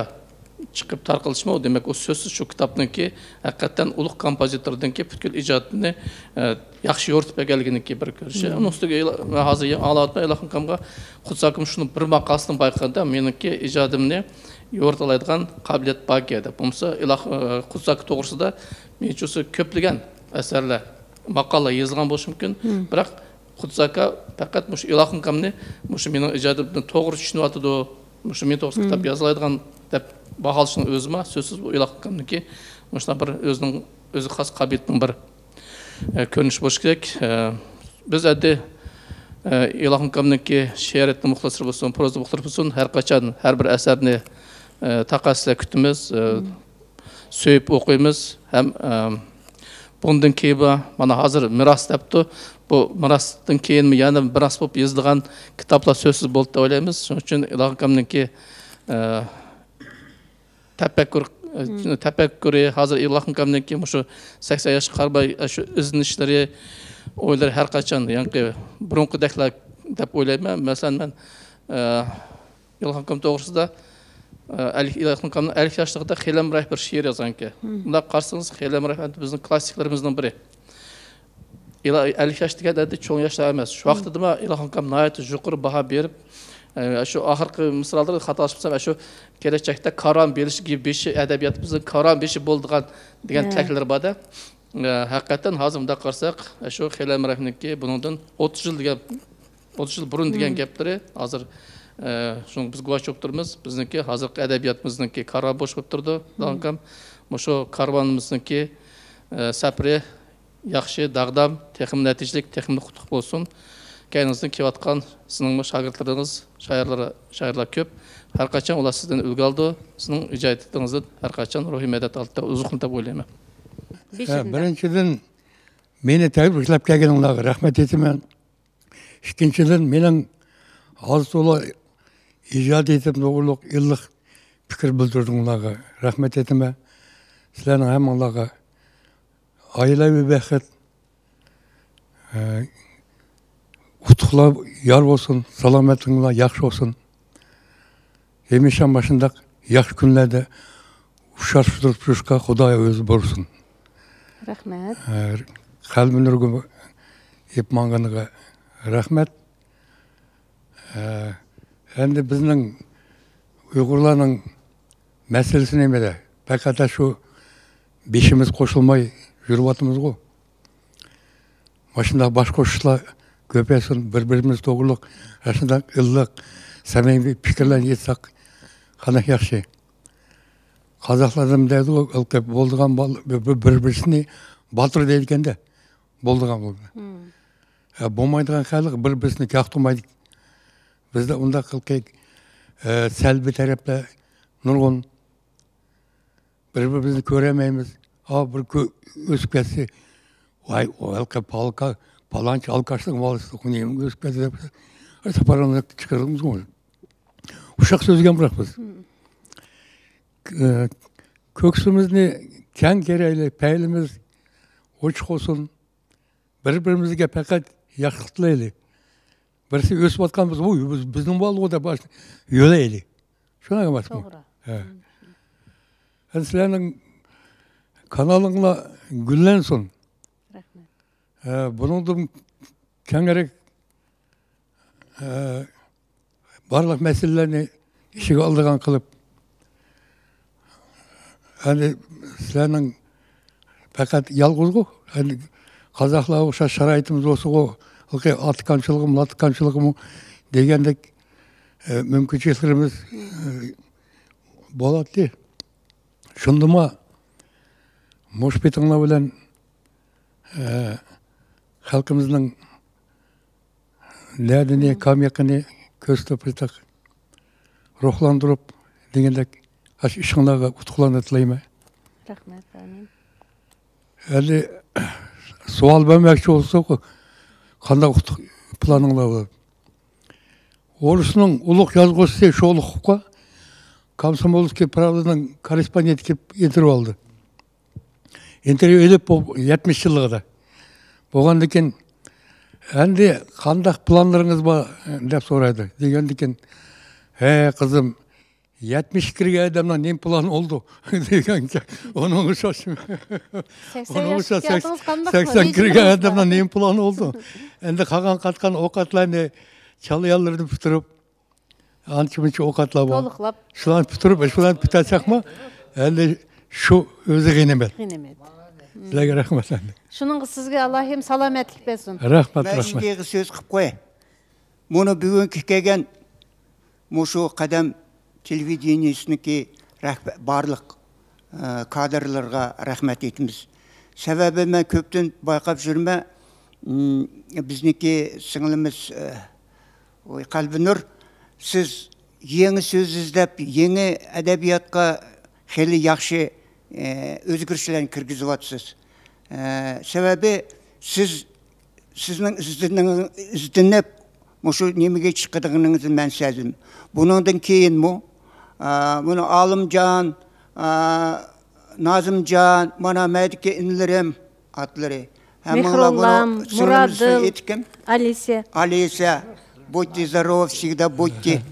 چىقىپ تارقىلىشىمۇ، دېمەك، ئۇ سۆزسىز شۇ كىتابنىڭكى ھەقىقەتەن ئۇلۇغ كومپوزىتوردىنكى پۈتكۈل ئىجادىنى، ئە، ياخشى يورۇتۇپ بەرگەنلىكىنىڭكى بىر كۆرۈنۈشى. ئۇنىڭ ئۈستىگە ئىلا-، مەن ھازىر يېڭى ئاڭلاۋاتىمەن، ئىلاھىم كامغا قۇدساكىم شۇنىڭ بىر ماقالىسىنى بايقىغاندا، مېنىڭكى ئىجادىمنى يورۇتالايدىغان قابىلىيەت باركەن دەپ. بولمىسا، ئىلاھ-، ئە، قۇدساكى توغرىسىدا مېنىڭچە كۆپلىگەن ئەسەرلەر، ماقالىلەر يېزىلغان بولۇشى مۇمكىن. بىراق قۇدساكا پەقەت مۇشۇ ئىلاھىم كامنى مۇشۇ مېنىڭ ئىجادىمنى توغرا چۈشىنىۋاتىدۇ، مۇشۇ مېنى توغرىسىدا كىتاب يازالايدىغان دەپ باھالىشنىڭ ئۆزىمۇ سۆزسىز بۇ ئىلاھىم كامنىڭكى مۇشۇنداق بىر ئۆزىنىڭ، ئۆزىگە خاس قابىلىيىتىنىڭ بىر، ئە، كۆرۈنۈشى بولۇشى كېرەك. ئە، بىز ئەددى، ئە، ئىلاھىم كامنىڭكى شېئىرىيەتنىڭ مۇخلىسلىرى بولسۇن، پروزا مۇخلىسلىرى بولسۇن، ھەر قاچان ھەر بىر ئەسەرنى، ئە، تاقەتسىزلەر كۈتىمىز. ئە، سۆيۈپ ئوقۇيمىز ھەم، ئەم، بۇندىن كېيىن بار، مانا، ھازىر مىراس دەپتۇ. بۇ مىراستىن كېيىنمۇ يەنە مىراس بولۇپ يېزىلغان كىتابلار سۆزسىز بولدى دەپ ئويلايمىز. شۇنىڭ ئۈچۈن ئىلاھىم كامنىڭكى، ئە، تەپەككۇر، ئە، تەپەككۇرى، ھازىر ئىلاھىم كامنىڭكى مۇشۇ سەكسەن ياشقا قارىماي، ئە، شۇ ئىزدىنىشلىرى، ئويلىرى ھەر قاچان ياقى بۇرۇنقىدەكلا دەپ ئويلايمەن. مەسىلەن، مەن، ئە، ئىلاھىم كام توغرىسىدا، ئە، ئەللىك، ئىلاھىم كامنىڭ ئەللىك ياشلىقىدا خېلى ھەمراھ بىر شېئىر يازغانىكەن. مۇنداق قارىسىڭىز، خېلى ھەمراھ ئەمدى بىزنىڭ كلاسسىكلىرىمىزنىڭ بىرى. ئىلا-، ئەللىك ياش دېگەن ئەمدى چوڭ ياشلار ئەمەس. شۇ ۋاقتىدىمۇ ئىلاھىم كام ناھايىتى يۇقىرى باھا بېرىپ، ئە، شۇ ئاخىرقى مىسرالىرى خاتالاشمىسام، شۇ كېلەچەكتە كارۋان بېشى، بېشى ئەدەبىياتىمىزنىڭ كارۋان بېشى بولىدىغان دېگەن تىلەكلىرى بار-دە. ئە، ھەقىقەتەن ھازىر مۇنداق قارىساق، شۇ خېلى ھەمراھنىڭكى بۇنىڭدىن ئوتتۇز يىل دېگەن، ئوتتۇز يىل بۇرۇن دېگەن گەپلىرى ھازىر، ئە، شۇنىڭغا بىز گۇۋاھ بولۇپ تۇرىمىز. بىزنىڭكى ھازىرقى ئەدەبىياتىمىزنىڭكى كارۋان بوش بولۇپ تۇرىدۇ، داڭكام. مۇشۇ كارۋانىمىزنىڭكى، ئە، سەپىرى ياخشى، داغدام، تېخىمۇ نەتىجىلىك، تېخىمۇ ئۇتۇقلۇق بولسۇن. كەينىڭىزدىن كېلىۋاتقان سىزنىڭمۇ شاگىرتلىرىڭىز، شائىرلار، شائىرلار كۆپ. ھەر قاچان ئۇلار سىزدىن ئۈلگە ئالىدۇ. سىزنىڭ ئىجادىيىتىڭىزدىن ھەر قاچان روھىي مەدەت ئالىدۇ، ئوزۇقلىنىدۇ دەپ ئويلايمەن. ھە، بىرىنچىدىن، مېنى تەبرىكلەپ كەلگىنىڭلارغا رەھمەت ئېيتىمەن. ئىككىنچىدىن، مېنىڭ ئاز تولا ئىجادىيىتىم توغرۇلۇق ئىللىق پىكىر بىلدۈردۈڭلارغا رەھمەت ئېيتىمەن. سىلەرنىڭ ھەممىڭلارغا ئائىلىۋى بەخت، ئە، ئۇتۇقلار يار بولسۇن، سالامەتلىكىڭلار ياخشى بولسۇن. ھەمىشە مۇشۇنداق ياخشى كۈنلەردە ئۇچراشتۇرۇپ تۇرۇشقا خۇدايا ئۆزى بۇيرۇسۇن. رەھمەت. ئە، قەلبى نۇرغا ئېلىپ ماڭغىنىغا رەھمەت. ئە، ئەمدى بىزنىڭ ئۇيغۇرلارنىڭ مەسىلىسى نېمىدە؟ پەقەت شۇ بېشىمىز قوشۇلماي يۈرۈۋاتىمىزغۇ. مۇشۇنداق باش قوشۇشلار كۆپەيسۇن، بىر-بىرىمىز توغرۇلۇق ئاشۇنداق ئىللىق، سەمىمىي پىكىرلەرنى ئېيتساق قانداق ياخشى. قازاقلار نېمە دەيدۇ، ھېلىقى بولىدىغان بال-، بىر، بىر، بىر-، بىرسىنى باتۇر دەيدىكەن-دە، بولىدىغان بولىدۇ. ھە، بولمايدىغان خەلق بىر-، بىرسىنى كاقتۇرمايدۇ. بىزدە ئۇنداق ھېلىقى، ئە، سەلبىي تەرەپلەر نۇرغۇن. بىر-بىرىمىزنى كۆرەلمەيمىز. ئا، بىر كۆ-، ئۆسۈپ كەتسە، ۋاي، ئۇ ھېلىقى پالكا-، پالانچى ئالكاشنىڭ بالىسى، ئۇ نېمە ئۆسۈپ كەتتى دەپ، پاراڭلار چىقىرىمىزغۇ. ئۇششاق سۆزلىگەن بىراق بىز. ئە، كۆكسىمىزنى كەڭ كېرەيلى، پەيلىمىز ئوچۇق بولسۇن. بىر-بىرىمىزگە پەقەت ياخشىلىق تىلەيلى. بىرسى ئۆسۈۋاتقان بولسا، ۋوي، بىز، بىزنىڭ بالىغۇ دەپ باشلاپ يۆلەيلى. شۇنداق ئەمەسمۇ؟ توغرا. ھە. ئەمدى سىلەرنىڭ كانالىڭلار گۈللەنسۇن. رەھمەت. ھە، بۇنىڭدىن كەڭرەك، ھە، بارلىق مەسىلىلەرنى ئىچىگە ئالىدىغان قىلىپ، ئەمدى سىلەرنىڭ پەقەت يالغۇزغۇ، ئەمدى قازاقلارغا ئوخشاش شارائىتىمىز بولسىغۇ، ھېلىقى ئاتىكانچىلىقىمۇ، لاتىكانچىلىقىمۇ دېگەندەك، ئە، مۇمكىنچىلىكلىرىمىز، ئە، بولاتتى. شۇندىمۇ مۇشۇ پېتىڭلار بىلەن، ئە، خەلقىمىزنىڭ دەردىنى، كامىيىقىنى كۆز توپىرىتاق روھلاندۇرۇپ دېگەندەك، ئاشۇ ئىشىڭلارغا ئۇتۇقلارنى تىلەيمەن. رەھمەت، ئامىن. ئەمدى سوئال بەرمەكچى بولساق، قانداق ئۇتۇق پىلانىڭلار بار؟ ئورۇسنىڭ ئۇلۇغ يازغۇچىسى شولۇخوفقا كومسомольسكىي پراۋدانىڭ كوررېسپوندېنتى كېلىپ ئىنتېرۋيۇ ئالدى. ئىنتېرۋيۇ ئېلىپ، بۇ يەتمىش يىللىقىدا. بولغاندىن كېيىن، «ئەمدى قانداق پىلانلىرىڭىز بار؟» دەپ سورايدۇ. دېگەندىن كېيىن، «ھەي، قىزىم، يەتمىشكە كىرگەن ئادەمنىڭ نېمە پىلانى بولىدۇ؟» دېگەنكەن. ئۇنىڭغا شۇ، سەكسەن ئۇنىڭغا ياشقا شۇ سەكس-، كەلدىڭىز، قانداق سەكسەن كىرگەن ئادەمنىڭ نېمە پىلانى بولىدۇ؟ ئەمدى قالغان قاتقان ئوقەتلەرنى چالىيانلىرىنى پۈتتۈرۈپ، ئانچە-مۇنچە ئوقەتلەر بار. تولۇقلاپ. شۇلارنى پۈتتۈرۈپ، شۇلارنى پۈتتۈرسەكمۇ، ئەمدى شۇ ئۆزى غەنىيمەت. غەنىيمەت. سىلەرگە رەھمەت ئەمدى. شۇنىڭغا سىزگە ئالاھىم سالامەتلىك بەرسۇن. رەھمەت، مەن رەھمەت. ئىككى ئېغىز سۆز قىلىپ قوياي. مۇنۇ بۈگۈنكى كەلگەن مۇشۇ قەدەم تېلېۋىدېنىيىسىنىڭكى رەھبە-، بارلىق، ئە، كادىرلىرىغا رەھمەت ئېيتىمىز. سەۋەبى، مەن كۆپتىن بايقاپ يۈرمەن، ئىم، بىزنىڭكى سىڭلىمىز، ئە، ۋاي قەلبىنۇر، سىز يېڭى سۆز ئىزدەپ، يېڭى ئەدەبىياتقا خېلى ياخشى، ئە، ئۆزگىرىشلەرنى كىرگۈزۈۋاتىسىز. ئە، سەۋەبى سىز، سىزنىڭ ئىزدىنىڭ-، ئىزدىنىپ، مۇشۇ نېمىگە چىقىدىغىنىڭىزنى مەن سەزدىم. بۇنىڭدىن كېيىنمۇ، ئا، مۇنۇ ئالىمجان، ئا، نازىمجان، مانا مەيدىكى ئىنىلىرىم ئاتلىرى. ھەممىڭلار مېھرۇللام، بۇنى سىڭلىمىز مۇرادىل، ئېيتىپ كىم؟ ئالىسىيە. ئالىسىيە، будьте здоровы, всегда будьте.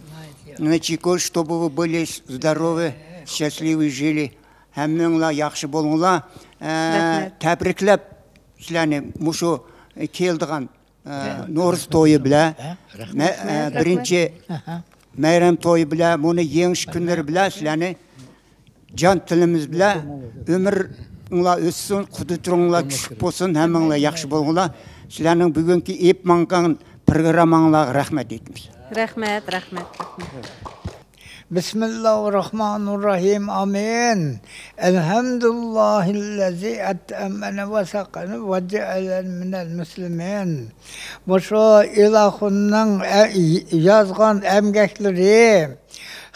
Значит, чтобы вы были здоровы, счастливы жили. ھەممىڭلار ياخشى بولۇڭلار. ئە، رەھمەت. تەبرىكلەپ سىلەرنى مۇشۇ كېلىدىغان، ئە، نورۇز تويى بىلەن، ھە؟ رەھمەت. مە-، ئە، بىرىنچى مەيرەم تويى بىلەن، بۇنى يېڭىش كۈنلىرى بىلەن سىلەرنى جان تىلىمىز بىلەن ئۆمرۈڭلار ئۆتسۇن، قۇدرىتىڭلار كۈچلۈك بولسۇن، ھەممىڭلار ياخشى بولغۇلار. سىلەرنىڭ بۈگۈنكى ئېلىپ ماڭغان پروگرامماڭلارغا رەھمەت ئېيتىمىز. رەھمەت، رەھمەت، رەھمەت. بىسمىللاھىررەھمانىررەھىم. ئامىن. ئەلھەمدۇلىللاھىللەزى ئەتئەمەنە ۋە سەقەنە ۋە جەئەلەنى مىنەل مۇسلىمىن. مۇشۇ ئىلاخۇننىڭ ئە-، يازغان ئەمگەكلىرى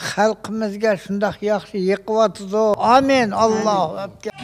خەلقىمىزگە شۇنداق ياخشى يېقىۋاتىدۇ. ئامىن. ئاللاھۇ ئەكبەر.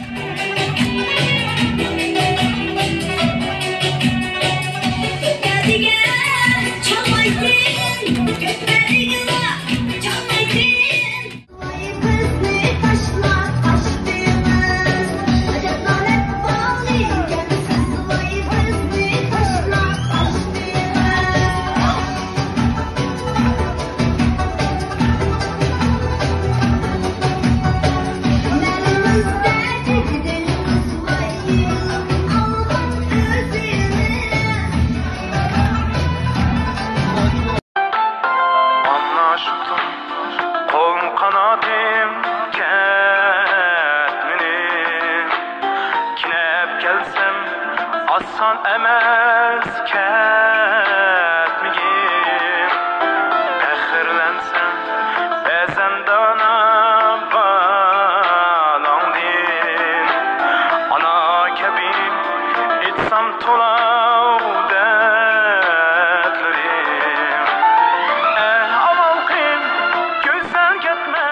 ئاڭلاشتىم قولۇم قاناتىم كەتمىدى. كېلىپ كەلسەم ئاسان ئەمەس كەتمىگىن. پەخىرلەنسەم بەزەن دانا بار. سولاڭ دەردلىرىم، ئەھ، ئاۋۋالقىم گۈزەل كەتمە.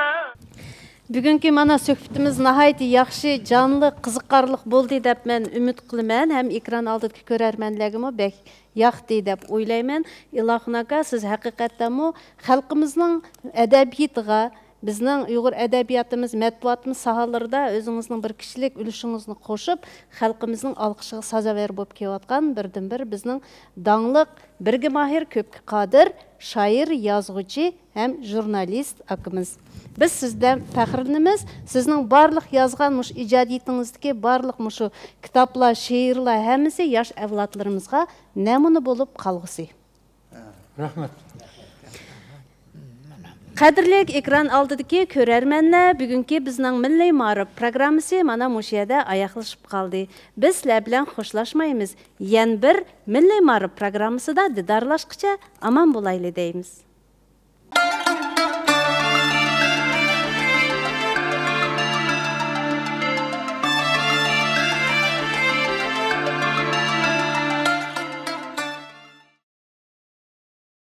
بۈگۈنكى مانا سۆھبىتىمىز ناھايىتى ياخشى، جانلىق، قىزىقارلىق بولدى دەپ مەن ئۈمىد قىلىمەن ھەم ئېكران ئالدىدىكى كۆرەرمەنلەرگىمۇ بەك ياقتى دەپ ئويلايمەن. ئىلاخۇن ئاكا، سىز ھەقىقەتەنمۇ خەلقىمىزنىڭ ئەدەبىياتىغا، بىزنىڭ ئۇيغۇر ئەدەبىياتىمىز، مەتبۇئاتىمىز ساھەلىرىدە ئۆزىڭىزنىڭ بىر كىشىلىك ئۈلۈشىڭىزنى قوشۇپ، خەلقىمىزنىڭ ئالقىشىغا سازاۋەر بولۇپ كېلىۋاتقان بىردىنبىر بىزنىڭ داڭلىق بىرگە ماھىر، كۆپكە قادىر شائىر، يازغۇچى ھەم ژۇرنالىست ئاكىمىز. بىز سىزدىن پەخىرلىنىمىز. سىزنىڭ بارلىق يازغان مۇشۇ ئىجادىيىتىڭىزدىكى بارلىق مۇشۇ كىتابلار، شېئىرلار ھەممىسى ياش ئەۋلادلىرىمىزغا نەمۇنە بولۇپ قالغۇسى. رەھمەت. قەدىرلىك ئېكران ئالدىدىكى كۆرەرمەنلەر، بۈگۈنكى بىزنىڭ مىللىي مائارىپ پروگراممىسى مانا مۇشۇ يەردە ئاياغلىشىپ قالدى. بىز سىلەر بىلەن خوشلاشمايمىز. يەنە بىر مىللىي مائارىپ پروگراممىسىدا دىدارلاشقىچە ئامان بولايلى دەيمىز.